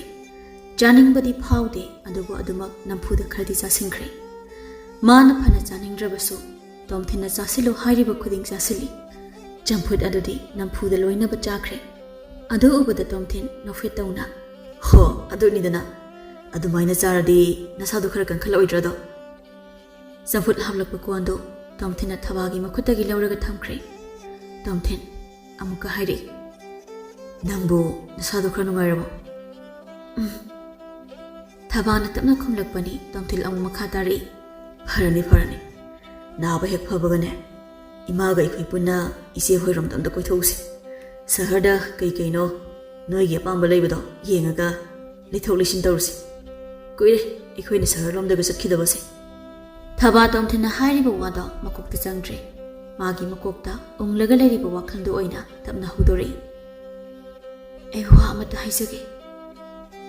ꯆꯥꯅꯤꯡꯕꯗꯤ ꯐꯥꯎꯗꯦ, ꯑꯗꯨꯕꯨ ꯑꯗꯨꯃꯛ ꯅꯝꯐꯨꯗ ꯈꯔꯗꯤ ꯆꯥꯁꯤꯟꯈ꯭ꯔꯦ꯫ ꯃꯥꯅ ꯐꯅ ꯆꯥꯅꯤꯡꯗ꯭ꯔꯕꯁꯨ ꯇꯣꯝꯊꯤꯟꯅ ꯆꯥꯁꯤꯜꯂꯨ ꯍꯥꯏꯔꯤꯕ ꯈꯨꯗꯤꯡ ꯆꯥꯁꯤꯜꯂꯤ꯫ ꯆꯝꯐꯨꯠ ꯑꯗꯨꯗꯤ ꯅꯝꯐꯨꯗ ꯂꯣꯏꯅꯕ ꯆꯥꯈ꯭ꯔꯦ꯫ ꯑꯗꯨ ꯎꯕꯗ ꯇꯣꯝꯊꯤꯟ ꯅꯣꯛꯐꯦꯠ ꯇꯧꯅ, "ꯍꯣ, ꯑꯗꯨꯅꯤꯗꯅ꯫ ꯑꯗꯨꯃꯥꯏꯅ ꯆꯥꯔꯗꯤ ꯅꯁꯥꯗꯣ ꯈꯔ ꯀꯟꯈꯠꯂꯛꯑꯣꯏꯗ꯭ꯔꯥꯗꯣ?" ꯆꯝꯐꯨꯠ ꯍꯥꯞꯂꯛꯄ ꯀꯣꯟꯗꯨ ꯇꯣꯝꯊꯤꯟꯅ ꯊꯕꯥꯒꯤ ꯃꯈꯨꯠꯇꯒꯤ ꯂꯧꯔꯒ ꯊꯝꯈ꯭ꯔꯦ꯫ ꯇꯣꯝꯊꯤꯟ ꯑꯃꯨꯛꯀ ꯍꯥꯏꯔꯛꯏ, "ꯅꯪꯕꯨ ꯅꯁꯥꯗꯣ ꯈꯔ ꯅꯨꯡꯉꯥꯏꯔꯕꯣ?" "ꯎꯝ꯫" ꯊꯕꯥꯅ ꯇꯞꯅ ꯈꯨꯝꯂꯛꯄꯅꯤ꯫ ꯇꯣꯝꯊꯤꯟ ꯑꯃꯨꯛ ꯃꯈꯥ ꯇꯥꯔꯛꯏ, "ꯐꯔꯅꯤ, ꯐꯔꯅꯤ꯫ ꯅꯥꯕ ꯍꯦꯛ ꯐꯕꯒꯅꯦ, ꯏꯃꯥꯒ ꯑꯩꯈꯣꯏ ꯄꯨꯟꯅ ꯏꯆꯦ ꯍꯣꯏꯔꯣꯝꯗ ꯑꯝꯇ ꯀꯣꯏꯊꯣꯛꯎꯁꯤ꯫ ꯁꯍꯔꯗ ꯀꯩ ꯀꯩꯅꯣ ꯅꯣꯏꯒꯤ ꯑꯄꯥꯝꯕ ꯂꯩꯕꯗꯣ ꯌꯦꯡꯉꯒ ꯂꯩꯊꯣꯛ ꯂꯩꯁꯤꯟ ꯇꯧꯔꯨꯁꯤ꯫ ꯀꯨꯏꯔꯦ ꯑꯩꯈꯣꯏꯅ ꯁꯍꯔꯂꯣꯝꯗꯒ ꯆꯠꯈꯤꯗꯕꯁꯦ꯫" ꯊꯕꯥ ꯇꯣꯝꯊꯤꯟꯅ ꯍꯥꯏꯔꯤꯕ ꯋꯥꯗꯣ ꯃꯀꯣꯛꯇ ꯆꯪꯗ꯭ꯔꯦ꯫ ꯃꯥꯒꯤ ꯃꯀꯣꯛꯇ ꯎꯪꯂꯒ ꯂꯩꯔꯤꯕ ꯋꯥꯈꯜꯗꯨ ꯑꯣꯏꯅ ꯇꯞꯅ ꯍꯧꯗꯣꯔꯛꯏ꯫ "ꯑꯩ ꯋꯥ ꯑꯃꯇ ꯍꯥꯏꯖꯒꯦ꯫"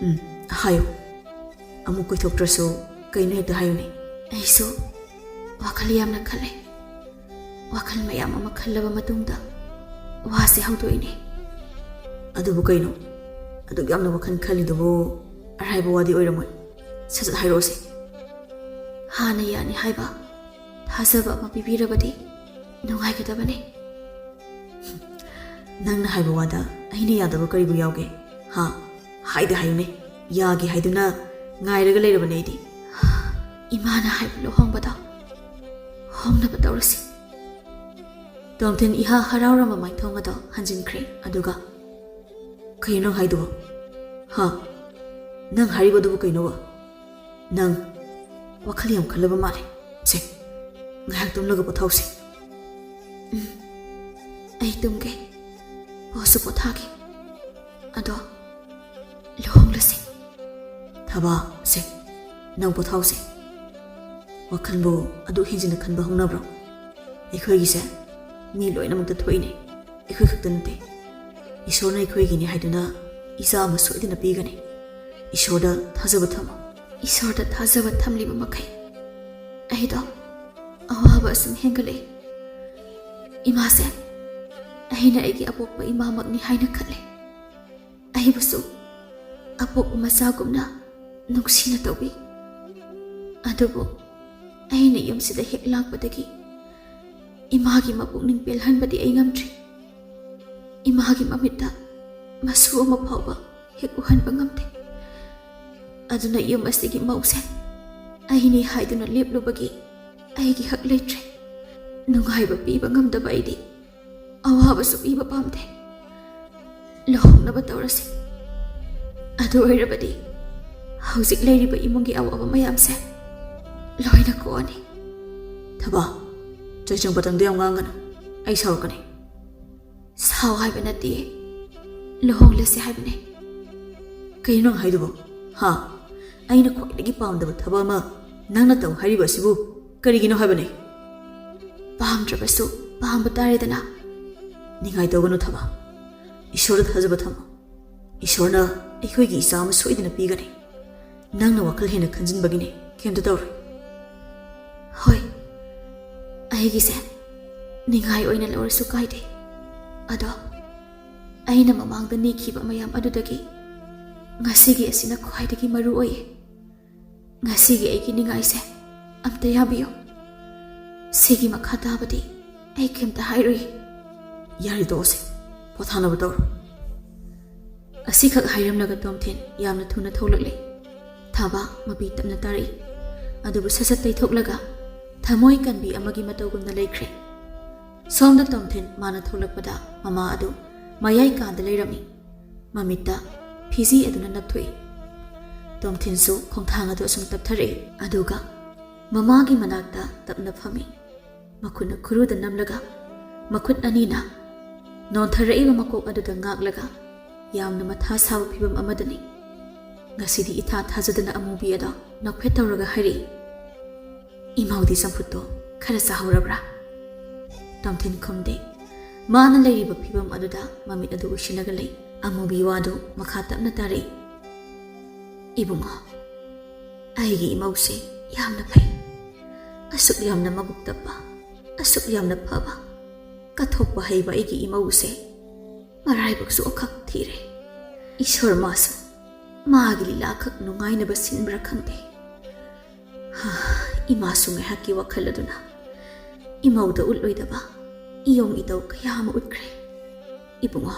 "ꯎꯝ, ꯍꯥꯏꯌꯨ꯫ ꯑꯃꯨꯛ ꯀꯣꯏꯊꯣꯛꯇ꯭ꯔꯁꯨ ꯀꯩꯅꯣ ꯍꯦꯛꯇ ꯍꯥꯏꯌꯨꯅꯦ꯫" "ꯑꯩꯁꯨ ꯋꯥꯈꯜ ꯌꯥꯝꯅ ꯈꯜꯂꯦ꯫ ꯋꯥꯈꯜ ꯃꯌꯥꯝ ꯑꯃ ꯈꯜꯂꯕ ꯃꯇꯨꯡꯗ ꯋꯥꯁꯦ ꯍꯧꯗꯣꯛꯏꯅꯦ꯫" "ꯑꯗꯨꯕꯨ ꯀꯩꯅꯣ? ꯑꯗꯨꯛ ꯌꯥꯝꯅ ꯋꯥꯈꯜ ꯈꯜꯂꯤꯗꯨꯕꯨ ꯑꯔꯥꯏꯕ ꯋꯥꯗꯤ ꯑꯣꯏꯔꯝꯃꯣꯏ꯫ ꯁꯠ ꯁꯠ ꯍꯥꯏꯔꯛꯑꯣꯁꯦ꯫" "ꯍꯥꯟꯅ ꯌꯥꯅꯤ ꯍꯥꯏꯕ ꯊꯥꯖꯕ ꯑꯃ ꯄꯤꯕꯤꯔꯕꯗꯤ ꯅꯨꯡꯉꯥꯏꯒꯗꯕꯅꯤ꯫" "ꯅꯪꯅ ꯍꯥꯏꯕ ꯋꯥꯗ ꯑꯩꯅ ꯌꯥꯗꯕ ꯀꯔꯤꯕꯨ ꯌꯥꯎꯒꯦ? ꯍꯥ? ꯍꯥꯏꯗ ꯍꯥꯏꯌꯨꯅꯦ꯫ ꯌꯥꯒꯦ ꯍꯥꯏꯗꯨꯅ ꯉꯥꯏꯔꯒ ꯂꯩꯔꯕꯅꯦ ꯑꯩꯗꯤ꯫" "ꯏꯃꯥꯅ ꯍꯥꯏꯕ ꯂꯨꯍꯣꯡꯕꯗꯣ ꯍꯣꯡꯅꯕ ꯇꯧꯔꯁꯤ꯫" ꯇꯣꯝꯊꯤꯟ ꯏꯍꯥ ꯍꯔꯥꯎꯔꯝꯕ ꯃꯥꯏꯊꯣꯡ ꯑꯗꯣ ꯍꯟꯖꯤꯟꯈ꯭ꯔꯦ꯫ ꯑꯗꯨꯒ, "ꯀꯩꯅꯣ ꯅꯪ ꯍꯥꯏꯗꯨꯕꯣ? ꯍꯥ? ꯅꯪ ꯍꯥꯏꯔꯤꯕꯗꯨꯕꯨ ꯀꯩꯅꯣꯕ? ꯅꯪ ꯋꯥꯈꯜ ꯌꯥꯝ ꯈꯜꯂꯕ ꯃꯥꯜꯂꯦ꯫ ꯁꯦ, ꯉꯥꯏꯍꯥꯛ ꯇꯨꯝꯂꯒ ꯄꯣꯊꯥꯎꯁꯦ꯫" "ꯎꯝ, ꯑꯩ ꯇꯨꯝꯒꯦ, ꯄꯣꯠꯁꯨ ꯄꯣꯊꯥꯒꯦ꯫ ꯑꯗꯣ ꯂꯨꯍꯣꯡꯂꯁꯤ꯫" "ꯊꯕꯥ, ꯁꯦ, ꯅꯪ ꯄꯣꯊꯥꯎꯁꯦ꯫ ꯋꯥꯈꯜꯕꯨ ꯑꯗꯨ ꯍꯦꯟꯖꯤꯟꯅ ꯈꯟꯕ ꯍꯧꯅꯕ꯭ꯔꯣ? ꯑꯩꯈꯣꯏꯒꯤꯁꯦ ꯃꯤ ꯂꯣꯏꯅꯃꯛꯇ ꯊꯣꯛꯏꯅꯦ, ꯑꯩꯈꯣꯏ ꯈꯛꯇ ꯅꯠꯇꯦ꯫ ꯏꯁꯣꯔꯅ ꯑꯩꯈꯣꯏꯒꯤꯅꯤ ꯍꯥꯏꯗꯨꯅ ꯏꯆꯥ ꯑꯃ ꯁꯣꯏꯗꯅ ꯄꯤꯒꯅꯤ꯫ ꯏꯁꯣꯔꯗ ꯊꯥꯖꯕ ꯊꯝꯃꯣ꯫" "ꯏꯁꯣꯔꯗ ꯊꯥꯖꯕ ꯊꯝꯂꯤꯕ ꯃꯈꯩ ꯑꯩꯗꯣ ꯑꯋꯥꯕ ꯑꯁꯨꯝ ꯍꯦꯟꯒꯠꯂꯛꯏ꯫ ꯏꯃꯥꯁꯦ ꯑꯩꯅ ꯑꯩꯒꯤ ꯑꯄꯣꯛꯄ ꯏꯃꯥꯃꯛꯅꯤ ꯍꯥꯏꯅ ꯈꯜꯂꯤ꯫ ꯑꯩꯕꯨꯁꯨ ꯑꯄꯣꯛꯄ ꯃꯆꯥꯒꯨꯝꯅ ꯅꯨꯡꯁꯤꯅ ꯇꯧꯕꯤ꯫ ꯑꯗꯨꯕꯨ ꯑꯩꯅ ꯌꯨꯝꯁꯤꯗ ꯍꯦꯛ ꯂꯥꯛꯄꯗꯒꯤ ꯏꯃꯥꯒꯤ ꯃꯄꯨꯛꯅꯤꯡ ꯄꯦꯜꯍꯟꯕꯗꯤ ꯑꯩ ꯉꯝꯗ꯭ꯔꯤ꯫ ꯏꯃꯥꯒꯤ ꯃꯃꯤꯠꯇ ꯃꯁꯨ ꯑꯃ ꯐꯥꯎꯕ ꯍꯦꯛ ꯎꯍꯟꯕ ꯉꯝꯗꯦ꯫ ꯑꯗꯨꯅ ꯌꯨꯝ ꯑꯁꯤꯒꯤ ꯃꯧꯁꯦ ꯑꯩꯅꯤ ꯍꯥꯏꯗꯨꯅ ꯂꯦꯞꯂꯨꯕꯒꯤ ꯑꯩꯒꯤ ꯍꯛ ꯂꯩꯇ꯭ꯔꯦ꯫ ꯅꯨꯡꯉꯥꯏꯕ ꯄꯤꯕ ꯉꯝꯗꯕ ꯑꯩꯗꯤ ꯑꯋꯥꯕꯁꯨ ꯄꯤꯕ ꯄꯥꯝꯗꯦ꯫ ꯂꯨꯍꯣꯡꯅꯕ ꯇꯧꯔꯁꯤ꯫ ꯑꯗꯨ ꯑꯣꯏꯔꯕꯗꯤ ꯍꯧꯖꯤꯛ ꯂꯩꯔꯤꯕ ꯏꯃꯨꯡꯒꯤ ꯑꯋꯥꯕ ꯃꯌꯥꯝꯁꯦ ꯂꯣꯏꯅ ꯀꯣꯛꯑꯅꯤ꯫" "ꯊꯕꯥ, ꯆꯩꯆꯪ ꯄꯇꯪꯗ ꯌꯥꯝ ꯉꯥꯡꯒꯅꯨ꯫ ꯑꯩ ꯁꯥꯎꯔꯛꯀꯅꯤ꯫" "ꯁꯥꯎ ꯍꯥꯏꯕ ꯅꯠꯇꯦ, ꯂꯨꯍꯣꯡꯂꯁꯤ ꯍꯥꯏꯕꯅꯦ꯫" "ꯀꯩꯅꯣ ꯅꯪ ꯍꯥꯏꯗꯨꯕꯣ? ꯍꯥ? ꯑꯩꯅ ꯈ꯭ꯋꯥꯏꯗꯒꯤ ꯄꯥꯝꯗꯕ ꯊꯕꯛ ꯑꯃ ꯅꯪꯅ ꯇꯧ ꯍꯥꯏꯔꯤꯕ ꯑꯁꯤꯕꯨ ꯀꯔꯤꯒꯤꯅꯣ ꯍꯥꯏꯕꯅꯦ?" "ꯄꯥꯝꯗ꯭ꯔꯕꯁꯨ ꯄꯥꯝꯕ ꯇꯥꯔꯦꯗꯅ꯫" "ꯅꯤꯡꯉꯥꯏ ꯇꯧꯒꯅꯨ ꯊꯕꯥ, ꯏꯁꯣꯔꯗ ꯊꯥꯖꯕ ꯊꯝꯃꯣ꯫ ꯏꯁꯣꯔꯅ ꯑꯩꯈꯣꯏꯒꯤ ꯏꯆꯥ ꯑꯃ ꯁꯣꯏꯗꯅ ꯄꯤꯒꯅꯤ꯫ ꯅꯪꯅ ꯋꯥꯈꯜ ꯍꯦꯟꯅ ꯈꯟꯖꯤꯟꯕꯒꯤꯅꯦ, ꯀꯩꯝꯇ ꯇꯧꯔꯣꯏ꯫" "ꯍꯣꯏ, ꯑꯩꯒꯤꯁꯦ ꯅꯤꯡꯉꯥꯏ ꯑꯣꯏꯅ ꯂꯧꯔꯁꯨ ꯀꯥꯏꯗꯦ꯫ ꯑꯗꯣ ꯑꯩꯅ ꯃꯃꯥꯡꯗ ꯅꯤꯈꯤꯕ ꯃꯌꯥꯝ ꯑꯗꯨꯗꯒꯤ ꯉꯁꯤꯒꯤ ꯑꯁꯤꯅ ꯈ꯭ꯋꯥꯏꯗꯒꯤ ꯃꯔꯨ ꯑꯣꯏꯌꯦ꯫ ꯉꯁꯤꯒꯤ ꯑꯩꯒꯤ ꯅꯤꯡꯉꯥꯏꯁꯦ ꯑꯝꯇ ꯌꯥꯕꯤꯌꯨ꯫ ꯁꯤꯒꯤ ꯃꯈꯥ ꯇꯥꯕꯗꯤ ꯑꯩ ꯀꯩꯝꯇ ꯍꯥꯏꯔꯨꯏ꯫" "ꯌꯥꯔꯦ, ꯇꯣꯛꯑꯁꯦ꯫ ꯄꯣꯊꯥꯅꯕ ꯇꯧꯔꯣ꯫" ꯑꯁꯤꯈꯛ ꯍꯥꯏꯔꯝꯂꯒ ꯇꯣꯝꯊꯤꯟ ꯌꯥꯝꯅ ꯊꯨꯅ ꯊꯣꯛꯂꯛꯂꯦ꯫ ꯊꯥꯕ ꯃꯄꯤ ꯇꯞꯅ ꯇꯥꯔꯛꯏ꯫ ꯑꯗꯨꯕꯨ ꯁꯠ ꯁꯠ ꯇꯩꯊꯣꯛꯂꯒ ꯊꯃꯣꯏ ꯀꯟꯕꯤ ꯑꯃꯒꯤ ꯃꯇꯧꯒꯨꯝꯅ ꯂꯩꯈ꯭ꯔꯦ꯫ ꯁꯣꯝꯗ ꯇꯣꯝꯊꯤꯟ ꯃꯥꯅ ꯊꯣꯛꯂꯛꯄꯗ ꯃꯃꯥ ꯑꯗꯨ ꯃꯌꯥꯏ ꯀꯥꯗ ꯂꯩꯔꯝꯃꯤ꯫ ꯃꯃꯤꯠꯇ ꯐꯤꯖꯤ ꯑꯗꯨꯅ ꯅꯞꯊꯣꯛꯏ꯫ ꯇꯣꯝꯊꯤꯟꯁꯨ ꯈꯣꯡꯊꯥꯡ ꯑꯗꯨ ꯑꯁꯨꯝ ꯇꯞꯊꯔꯛꯏ, ꯑꯗꯨꯒ ꯃꯃꯥꯒꯤ ꯃꯅꯥꯛꯇ ꯇꯞꯅ ꯐꯝꯃꯤ꯫ ꯃꯈꯨꯠꯅ ꯈꯨꯔꯨꯗ ꯅꯝꯂꯒ, ꯃꯈꯨꯠ ꯑꯅꯤꯅ ꯅꯣꯟꯊꯔꯛꯏꯕ ꯃꯀꯣꯛ ꯑꯗꯨꯗ ꯉꯥꯛꯂꯒ, ꯌꯥꯝꯅ ꯃꯊꯥ ꯁꯥꯕ ꯐꯤꯕꯝ ꯑꯃꯗꯅꯤ꯫ ꯉꯁꯤꯗꯤ ꯏꯊꯥ ꯊꯥꯖꯗꯅ ꯑꯃꯨꯕꯤ ꯑꯗꯣ ꯅꯣꯛꯐꯦꯠ ꯇꯧꯔꯒ ꯍꯥꯏꯔꯛꯏ, "ꯏꯃꯧꯗꯤ ꯆꯝꯐꯨꯠꯇꯣ ꯈꯔ ꯆꯥꯍꯧꯔꯕ꯭ꯔꯥ?" ꯇꯣꯝꯊꯤꯟ ꯈꯨꯝꯗꯦ꯫ ꯃꯥꯅ ꯂꯩꯔꯤꯕ ꯐꯤꯕꯝ ꯑꯗꯨꯗ ꯃꯃꯤꯠ ꯑꯗꯨ ꯎꯏꯁꯤꯜꯂꯒ ꯂꯩ꯫ ꯑꯃꯨꯕꯤ ꯋꯥꯗꯨ ꯃꯈꯥ ꯇꯞꯅ ꯇꯥꯔꯛꯏ, "ꯏꯕꯨꯡꯉꯣ, ꯑꯩꯒꯤ ꯏꯃꯧꯁꯦ ꯌꯥꯝꯅ ꯐꯩ꯫ ꯑꯁꯨꯛ ꯌꯥꯝꯅ ꯃꯕꯨꯛ ꯇꯞꯄ, ꯑꯁꯨꯛ ꯌꯥꯝꯅ ꯐꯕ, ꯀꯠꯊꯣꯛꯄ ꯍꯩꯕ ꯑꯩꯒꯤ ꯏꯃꯧꯁꯦ ꯃꯔꯥꯏꯕꯛꯁꯨ ꯑꯈꯛ ꯊꯤꯔꯦ꯫ ꯏꯁꯣꯔ ꯃꯥꯁꯨ ꯃꯥꯒꯤ ꯂꯤꯂꯥꯈꯛ ꯅꯨꯡꯉꯥꯏꯅꯕ ꯁꯤꯟꯕ꯭ꯔꯥ ꯈꯪꯗꯦ꯫" ꯍꯥ, ꯏꯃꯥꯁꯨ ꯉꯥꯏꯍꯥꯛꯀꯤ ꯋꯥꯈꯜ ꯑꯗꯨꯅ ꯏꯃꯧꯗ ꯎꯠꯂꯣꯏꯗꯕ ꯏꯌꯣꯡ ꯏꯇꯧ ꯀꯌꯥ ꯑꯃ ꯎꯠꯈ꯭ꯔꯦ꯫ "ꯏꯕꯨꯡꯉꯣ,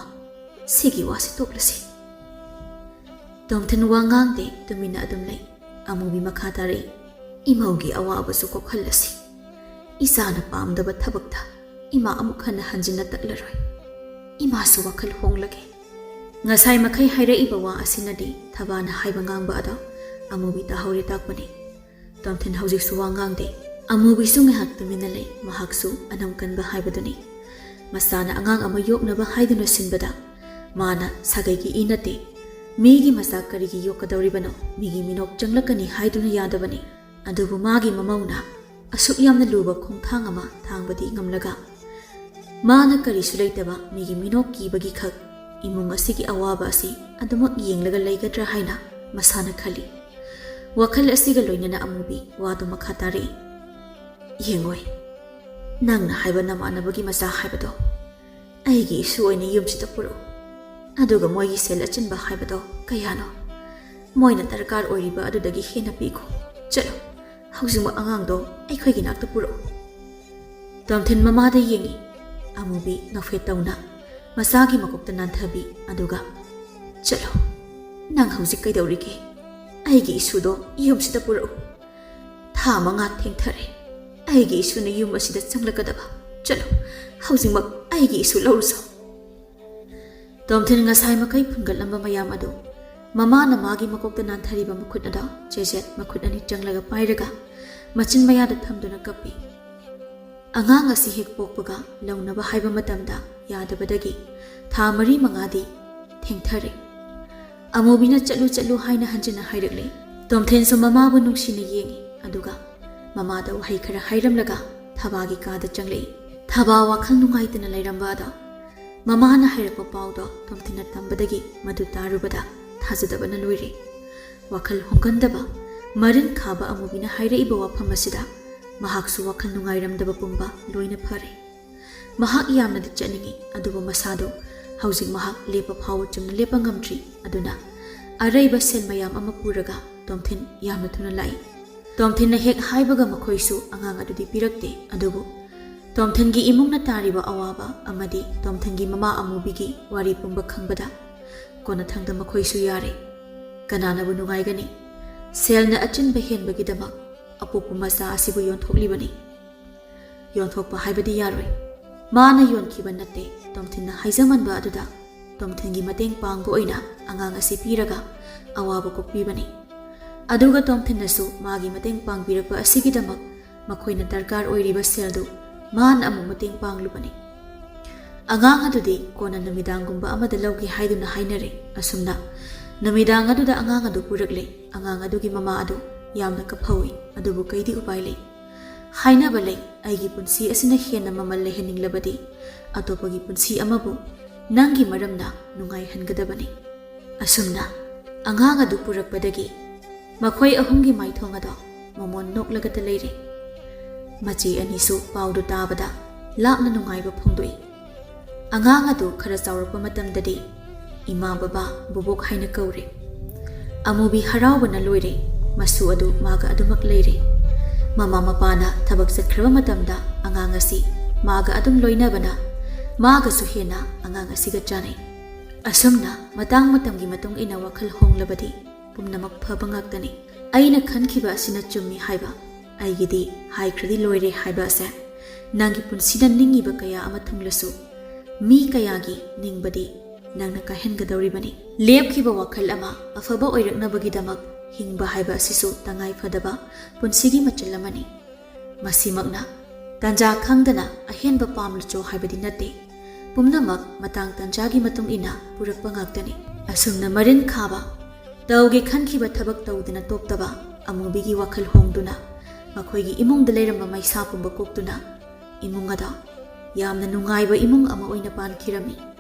ꯁꯤꯒꯤ ꯋꯥꯁꯤ ꯇꯣꯛꯂꯁꯤ꯫" ꯇꯣꯝꯊꯤꯟ ꯋꯥ ꯉꯥꯡꯗꯦ, ꯇꯨꯃꯤꯟꯅ ꯑꯗꯨꯝ ꯂꯩ꯫ ꯑꯃꯨꯕꯤ ꯃꯈꯥ ꯇꯥꯔꯛꯏ, "ꯏꯃꯧꯒꯤ ꯑꯋꯥꯕꯁꯨ ꯀꯣꯛꯍꯜꯂꯁꯤ꯫ ꯏꯆꯥꯅ ꯄꯥꯝꯗꯕ ꯊꯕꯛꯇ ꯏꯃꯥ ꯑꯃꯨꯛ ꯍꯟꯅ ꯍꯟꯖꯤꯟꯅ ꯇꯠꯂꯔꯣꯏ꯫ ꯏꯃꯥꯁꯨ ꯋꯥꯈꯜ ꯍꯣꯡꯂꯒꯦ꯫" ꯉꯁꯥꯏ ꯃꯈꯩ ꯍꯥꯏꯔꯛꯏꯕ ꯋꯥ ꯑꯁꯤꯅꯗꯤ ꯊꯕꯥꯅ ꯍꯥꯏꯕ ꯉꯥꯡꯕ ꯑꯗꯣ ꯑꯃꯨꯕꯤ ꯇꯥꯍꯧꯔꯦ ꯇꯥꯛꯄꯅꯤ꯫ ꯇꯣꯝꯊꯤꯟ ꯍꯧꯖꯤꯛꯁꯨ ꯋꯥ ꯉꯥꯡꯗꯦ꯫ ꯑꯃꯨꯕꯤꯁꯨ ꯉꯥꯏꯍꯥꯛ ꯇꯨꯃꯤꯟꯅ ꯂꯩ꯫ ꯃꯍꯥꯛꯁꯨ ꯑꯅꯝ ꯀꯟꯕ ꯍꯥꯏꯕꯗꯨꯅꯤ꯫ ꯃꯆꯥꯅ ꯑꯉꯥꯡ ꯑꯃ ꯌꯣꯛꯅꯕ ꯍꯥꯏꯗꯨꯅ ꯁꯤꯟꯕꯗ ꯃꯥꯅ ꯁꯥꯒꯩꯒꯤ ꯏ ꯅꯠꯇꯦ, ꯃꯤꯒꯤ ꯃꯆꯥ ꯀꯔꯤꯒꯤ ꯌꯣꯛꯀꯗꯧꯔꯤꯕꯅꯣ? ꯃꯤꯒꯤ ꯃꯤꯅꯣꯛ ꯆꯪꯂꯛꯀꯅꯤ ꯍꯥꯏꯗꯨꯅ ꯌꯥꯗꯕꯅꯤ꯫ ꯑꯗꯨꯕꯨ ꯃꯥꯒꯤ ꯃꯃꯧꯅ ꯑꯁꯨꯛ ꯌꯥꯝꯅ ꯂꯨꯕ ꯈꯣꯡꯊꯥꯡ ꯑꯃ ꯊꯥꯡꯕꯗꯤ ꯉꯝꯂꯒ, ꯃꯥꯅ ꯀꯔꯤꯁꯨ ꯂꯩꯇꯕ ꯃꯤꯒꯤ ꯃꯤꯅꯣꯛ ꯀꯤꯕꯒꯤ ꯈꯛ ꯏꯃꯨꯡ ꯑꯁꯤꯒꯤ ꯑꯋꯥꯕ ꯑꯁꯤ ꯑꯗꯨꯃꯛ ꯌꯦꯡꯂꯒ ꯂꯩꯒꯗ꯭ꯔꯥ ꯍꯥꯏꯅ ꯃꯁꯥꯅ ꯈꯜꯂꯤ꯫ ꯋꯥꯈꯜ ꯑꯁꯤꯒ ꯂꯣꯏꯅꯅ ꯑꯃꯨꯕꯤ ꯋꯥꯗꯨ ꯃꯈꯥ ꯇꯥꯔꯛꯏ, "ꯌꯦꯡꯉꯣꯏ, ꯅꯪꯅ ꯍꯥꯏꯕ ꯅꯃꯥꯟꯅꯕꯒꯤ ꯃꯆꯥ ꯍꯥꯏꯕꯗꯣ ꯑꯩꯒꯤ ꯏꯁꯨ ꯑꯣꯏꯅ ꯌꯨꯝꯁꯤꯗ ꯄꯨꯔꯛꯎ꯫ ꯑꯗꯨꯒ ꯃꯣꯏꯒꯤ ꯁꯦꯜ ꯑꯆꯤꯟꯕ ꯍꯥꯏꯕꯗꯣ ꯀꯌꯥꯅꯣ? ꯃꯣꯏꯅ ꯗꯔꯀꯥꯔ ꯑꯣꯏꯔꯤꯕ ꯑꯗꯨꯗꯒꯤ ꯍꯦꯟꯅ ꯄꯤꯈꯣ꯫ ꯆꯠꯂꯣ, ꯍꯧꯖꯤꯛꯃꯛ ꯑꯉꯥꯡꯗꯣ ꯑꯩꯈꯣꯏꯒꯤ ꯅꯥꯛꯇ ꯄꯨꯔꯛꯎ꯫" ꯇꯣꯝꯊꯤꯟ ꯃꯃꯥꯗ ꯌꯦꯡꯏ꯫ ꯑꯃꯨꯕꯤ ꯅꯣꯛꯐꯦꯠ ꯇꯧꯅ ꯃꯆꯥꯒꯤ ꯃꯀꯣꯛꯇ ꯅꯥꯟꯊꯕꯤ, ꯑꯗꯨꯒ, "ꯆꯠꯂꯣ, ꯅꯪ ꯍꯧꯖꯤꯛ ꯀꯩꯗꯧꯔꯤꯒꯦ? ꯑꯩꯒꯤ ꯏꯁꯨꯗꯣ ꯌꯨꯝꯁꯤꯗ ꯄꯨꯔꯛꯎ꯫ ꯊꯥ ꯃꯉꯥ ꯊꯦꯡꯊꯔꯦ꯫ ꯑꯩꯒꯤ ꯏꯁꯨꯅ ꯌꯨꯝ ꯑꯁꯤꯗ ꯆꯪꯂꯛꯀꯗꯕ꯫ "ꯆꯠꯂꯣ, ꯍꯧꯖꯤꯛꯃꯛ ꯑꯩꯒꯤ ꯏꯁꯨ ꯂꯧꯔꯨꯆꯣ꯫" ꯇꯣꯝꯊꯤꯟ ꯉꯁꯥꯏ ꯃꯈꯩ ꯐꯨꯟꯒꯠꯂꯝꯕ ꯃꯌꯥꯝ ꯑꯗꯨ ꯃꯃꯥꯅ ꯃꯥꯒꯤ ꯃꯀꯣꯛꯇ ꯅꯥꯟꯊꯔꯤꯕ ꯃꯈꯨꯠ ꯑꯗꯣ ꯆꯦꯖꯦꯠ ꯃꯈꯨꯠ ꯑꯅꯤ ꯆꯪꯂꯒ ꯄꯥꯏꯔꯒ ꯃꯆꯤꯟ ꯃꯌꯥꯗ ꯊꯝꯗꯨꯅ ꯀꯞꯄꯤ꯫ ꯑꯉꯥꯡ ꯑꯁꯤ ꯍꯦꯛ ꯄꯣꯛꯄꯒ ꯂꯧꯅꯕ ꯍꯥꯏꯕ ꯃꯇꯝꯗ ꯌꯥꯗꯕꯗꯒꯤ ꯊꯥ ꯃꯔꯤ ꯃꯉꯥꯗꯤ ꯊꯦꯡꯊꯔꯦ꯫ ꯑꯃꯨꯕꯤꯅ "ꯆꯠꯂꯨ, ꯆꯠꯂꯨ" ꯍꯥꯏꯅ ꯍꯟꯖꯤꯟꯅ ꯍꯥꯏꯔꯛꯂꯦ꯫ ꯇꯣꯝꯊꯤꯟꯁꯨ ꯃꯃꯥꯕꯨ ꯅꯨꯡꯁꯤꯅ ꯌꯦꯡꯉꯤ, ꯑꯗꯨꯒ ꯃꯃꯥꯗ ꯋꯥꯍꯩ ꯈꯔ ꯍꯥꯏꯔꯝꯂꯒ ꯊꯕꯥꯒꯤ ꯀꯥꯗ ꯆꯪꯂꯛꯏ꯫ ꯊꯕꯥ ꯋꯥꯈꯜ ꯅꯨꯡꯉꯥꯏꯇꯅ ꯂꯩꯔꯝꯕ ꯑꯗꯣ ꯃꯃꯥꯅ ꯍꯥꯏꯔꯛꯄ ꯄꯥꯎꯗꯣ ꯇꯣꯝꯊꯤꯟꯅ ꯇꯝꯕꯗꯒꯤ ꯃꯗꯨ ꯇꯥꯔꯨꯕꯗ ꯊꯥꯖꯗꯕꯅ ꯂꯣꯏꯔꯦ꯫ ꯋꯥꯈꯜ ꯍꯣꯡꯒꯟꯗꯕ, ꯃꯔꯤꯟ ꯈꯥꯕ ꯑꯃꯨꯕꯤꯅ ꯍꯥꯏꯔꯛꯏꯕ ꯋꯥꯐꯝ ꯑꯁꯤꯗ ꯃꯍꯥꯛꯁꯨ ꯋꯥꯈꯜ ꯅꯨꯡꯉꯥꯏꯔꯝꯗꯕ ꯄꯨꯝꯕ ꯂꯣꯏꯅ ꯐꯔꯦ꯫ ꯃꯍꯥꯛ ꯌꯥꯝꯅꯗꯤ ꯆꯠꯅꯤꯡꯏ, ꯑꯗꯨꯕꯨ ꯃꯁꯥꯗꯨ ꯍꯧꯖꯤꯛ ꯃꯍꯥꯛ ꯂꯦꯞꯄ ꯐꯥꯎꯕ ꯆꯨꯝꯅ ꯂꯦꯞꯄ ꯉꯝꯗ꯭ꯔꯤ꯫ ꯑꯗꯨꯅ ꯑꯔꯩꯕ ꯁꯦꯜ ꯃꯌꯥꯝ ꯑꯃ ꯄꯨꯔꯒ ꯇꯣꯝꯊꯤꯟ ꯌꯥꯝꯅ ꯊꯨꯅ ꯂꯥꯛꯏ꯫ ꯇꯣꯝꯊꯤꯟꯅ ꯍꯦꯛ ꯍꯥꯏꯕꯒ ꯃꯈꯣꯏꯁꯨ ꯑꯉꯥꯡ ꯑꯗꯨꯗꯤ ꯄꯤꯔꯛꯇꯦ꯫ ꯑꯗꯨꯕꯨ ꯇꯣꯝꯊꯤꯟꯒꯤ ꯏꯃꯨꯡꯅ ꯇꯥꯔꯤꯕ ꯑꯋꯥꯕ ꯑꯃꯗꯤ ꯇꯣꯝꯊꯤꯟꯒꯤ ꯃꯃꯥ ꯑꯃꯨꯕꯤꯒꯤ ꯋꯥꯔꯤ ꯄꯨꯝꯕ ꯈꯪꯕꯗ ꯀꯣꯟꯅꯊꯪꯗ ꯃꯈꯣꯏꯁꯨ ꯌꯥꯔꯦ꯫ ꯀꯅꯥꯅꯕꯨ ꯅꯨꯡꯉꯥꯏꯒꯅꯤ? ꯁꯦꯜꯅ ꯑꯆꯤꯟꯕ ꯍꯦꯟꯕꯒꯤꯗꯃꯛ ꯑꯄꯣꯛꯄ ꯃꯆꯥ ꯑꯁꯤꯕꯨ ꯌꯣꯟꯊꯣꯛꯂꯤꯕꯅꯤ꯫ ꯌꯣꯟꯊꯣꯛꯄ ꯍꯥꯏꯕꯗꯤ ꯌꯥꯔꯣꯏ꯫ ꯃꯥꯅ ꯌꯣꯟꯈꯤꯕ ꯅꯠꯇꯦ꯫ ꯇꯣꯝꯊꯤꯟꯅ ꯍꯥꯏꯖꯃꯟꯕ ꯑꯗꯨꯗ ꯇꯣꯝꯊꯤꯟꯒꯤ ꯃꯇꯦꯡ ꯄꯥꯡꯕ ꯑꯣꯏꯅ ꯑꯉꯥꯡ ꯑꯁꯤ ꯄꯤꯔꯒ ꯑꯋꯥꯕ ꯀꯣꯛꯄꯤꯕꯅꯤ꯫ ꯑꯗꯨꯒ ꯇꯣꯝꯊꯤꯟꯅꯁꯨ ꯃꯥꯒꯤ ꯃꯇꯦꯡ ꯄꯥꯡꯕꯤꯔꯛꯄ ꯑꯁꯤꯒꯤꯗꯃꯛ ꯃꯈꯣꯏꯅ ꯗꯔꯀꯥꯔ ꯑꯣꯏꯔꯤꯕ ꯁꯦꯜꯗꯨ ꯃꯥꯅ ꯑꯃꯨꯛ ꯃꯇꯦꯡ ꯄꯥꯡꯂꯨꯕꯅꯤ꯫ ꯑꯉꯥꯡ ꯑꯗꯨꯗꯤ ꯀꯣꯟꯅ ꯅꯨꯃꯤꯗꯥꯡꯒꯨꯝꯕ ꯑꯃꯗ ꯂꯧꯒꯦ ꯍꯥꯏꯗꯨꯅ ꯍꯥꯏꯅꯔꯦ꯫ ꯑꯁꯨꯝꯅ ꯅꯨꯃꯤꯗꯥꯡ ꯑꯗꯨꯗ ꯑꯉꯥꯡ ꯑꯗꯨ ꯄꯨꯔꯛꯂꯦ꯫ ꯑꯉꯥꯡ ꯑꯗꯨꯒꯤ ꯃꯃꯥ ꯑꯗꯨ ꯌꯥꯝꯅ ꯀꯞꯍꯧꯏ꯫ ꯑꯗꯨꯕꯨ ꯀꯩꯗꯤ ꯎꯄꯥꯏ ꯂꯩ? ꯍꯥꯏꯅꯕ ꯂꯩ, "ꯑꯩꯒꯤ ꯄꯨꯟꯁꯤ ꯑꯁꯤꯅ ꯍꯦꯟꯅ ꯃꯃꯜ ꯂꯩꯍꯟꯅꯤꯡꯂꯕꯗꯤ ꯑꯇꯣꯞꯄꯒꯤ ꯄꯨꯟꯁꯤ ꯑꯃꯕꯨ ꯅꯪꯒꯤ ꯃꯔꯝꯅ ꯅꯨꯡꯉꯥꯏꯍꯟꯒꯗꯕꯅꯤ꯫" ꯑꯁꯨꯝꯅ ꯑꯉꯥꯡ ꯑꯗꯨ ꯄꯨꯔꯛꯄꯗꯒꯤ ꯃꯈꯣꯏ ꯑꯍꯨꯝꯒꯤ ꯃꯥꯏꯊꯣꯡ ꯑꯗꯣ ꯃꯃꯣꯟ ꯅꯣꯛꯂꯒꯇ ꯂꯩꯔꯦ꯫ ꯃꯆꯦ ꯑꯅꯤꯁꯨ ꯄꯥꯎꯗꯨ ꯇꯥꯕꯗ ꯂꯥꯞꯅ ꯅꯨꯡꯉꯥꯏꯕ ꯐꯣꯡꯗꯣꯛꯏ꯫ ꯑꯉꯥꯡ ꯑꯗꯨ ꯈꯔ ꯆꯥꯎꯔꯛꯄ ꯃꯇꯝꯗꯗꯤ ꯏꯃꯥ, ꯕꯕꯥ, ꯕꯣꯕꯣꯛ ꯍꯥꯏꯅ ꯀꯧꯔꯦ꯫ ꯑꯃꯨꯕꯤ ꯍꯔꯥꯎꯕꯅ ꯂꯣꯏꯔꯦ꯫ ꯃꯁꯨ ꯑꯗꯨ ꯃꯥꯒ ꯑꯗꯨꯃꯛ ꯂꯩꯔꯦ꯫ ꯃꯃꯥ ꯃꯄꯥꯅ ꯊꯕꯛ ꯆꯠꯈ꯭ꯔꯕ ꯃꯇꯝꯗ ꯑꯉꯥꯡ ꯑꯁꯤ ꯃꯥꯒ ꯑꯗꯨꯝ ꯂꯣꯏꯅꯕꯅ ꯃꯥꯒꯁꯨ ꯍꯦꯟꯅ ꯑꯉꯥꯡ ꯑꯁꯤꯒ ꯆꯥꯅꯩ꯫ ꯑꯁꯨꯝꯅ ꯃꯇꯥꯡ ꯃꯇꯝꯒꯤ ꯃꯇꯨꯡ ꯏꯟꯅ ꯋꯥꯈꯜ ꯍꯣꯡꯂꯕꯗꯤ ꯄꯨꯝꯅꯃꯛ ꯐꯕ ꯉꯥꯛꯇꯅꯤ꯫ ꯑꯩꯅ ꯈꯟꯈꯤꯕ ꯑꯁꯤꯅ ꯆꯨꯝꯃꯤ ꯍꯥꯏꯕ, ꯑꯩꯒꯤꯗꯤ ꯍꯥꯏꯈ꯭ꯔꯗꯤ ꯂꯣꯏꯔꯦ ꯍꯥꯏꯕ ꯑꯁꯦ ꯅꯪꯒꯤ ꯄꯨꯟꯁꯤꯗ ꯅꯤꯡꯉꯤꯕ ꯀꯌꯥ ꯑꯃ ꯊꯨꯡꯂꯁꯨ, ꯃꯤ ꯀꯌꯥꯒꯤ ꯅꯤꯡꯕꯗꯤ ꯅꯪꯅ ꯀꯥꯏꯍꯟꯒꯗꯧꯔꯤꯕꯅꯤ꯫ ꯂꯦꯞꯈꯤꯕ ꯋꯥꯈꯜ ꯑꯃ ꯑꯐꯕ ꯑꯣꯏꯔꯛꯅꯕꯒꯤꯗꯃꯛ ꯍꯤꯡꯕ ꯍꯥꯏꯕ ꯑꯁꯤꯁꯨ ꯇꯉꯥꯏ ꯐꯗꯕ ꯄꯨꯟꯁꯤꯒꯤ ꯃꯆꯜ ꯑꯃꯅꯤ꯫ ꯃꯁꯤꯃꯛꯅ ꯇꯥꯟꯖꯥ ꯈꯪꯗꯅ ꯑꯍꯦꯟꯕ ꯄꯥꯝꯂꯨꯆꯣ ꯍꯥꯏꯕꯗꯤ ꯅꯠꯇꯦ꯫ ꯄꯨꯝꯅꯃꯛ ꯃꯇꯥꯡ ꯇꯥꯟꯖꯥꯒꯤ ꯃꯇꯨꯡ ꯏꯟꯅ ꯄꯨꯔꯛꯄ ꯉꯥꯛꯇꯅꯤ꯫ ꯑꯁꯨꯝꯅ ꯃꯔꯤꯟ ꯈꯥꯕ, ꯇꯧꯒꯦ ꯈꯟꯈꯤꯕ ꯊꯕꯛ ꯇꯧꯗꯅ ꯇꯣꯛꯇꯕ ꯑꯃꯨꯕꯤꯒꯤ ꯋꯥꯈꯜ ꯍꯣꯡꯗꯨꯅ ꯃꯈꯣꯏꯒꯤ ꯏꯃꯨꯡꯗ ꯂꯩꯔꯝꯕ ꯃꯩꯁꯥ ꯄꯨꯝꯕ ꯀꯣꯛꯇꯨꯅ ꯏꯃꯨꯡ ꯑꯗꯣ ꯌꯥꯝꯅ ꯅꯨꯡꯉꯥꯏꯕ ꯏꯃꯨꯡ ꯑꯃ ꯑꯣꯏꯅ ꯄꯥꯟꯈꯤꯔꯝꯃꯤ꯫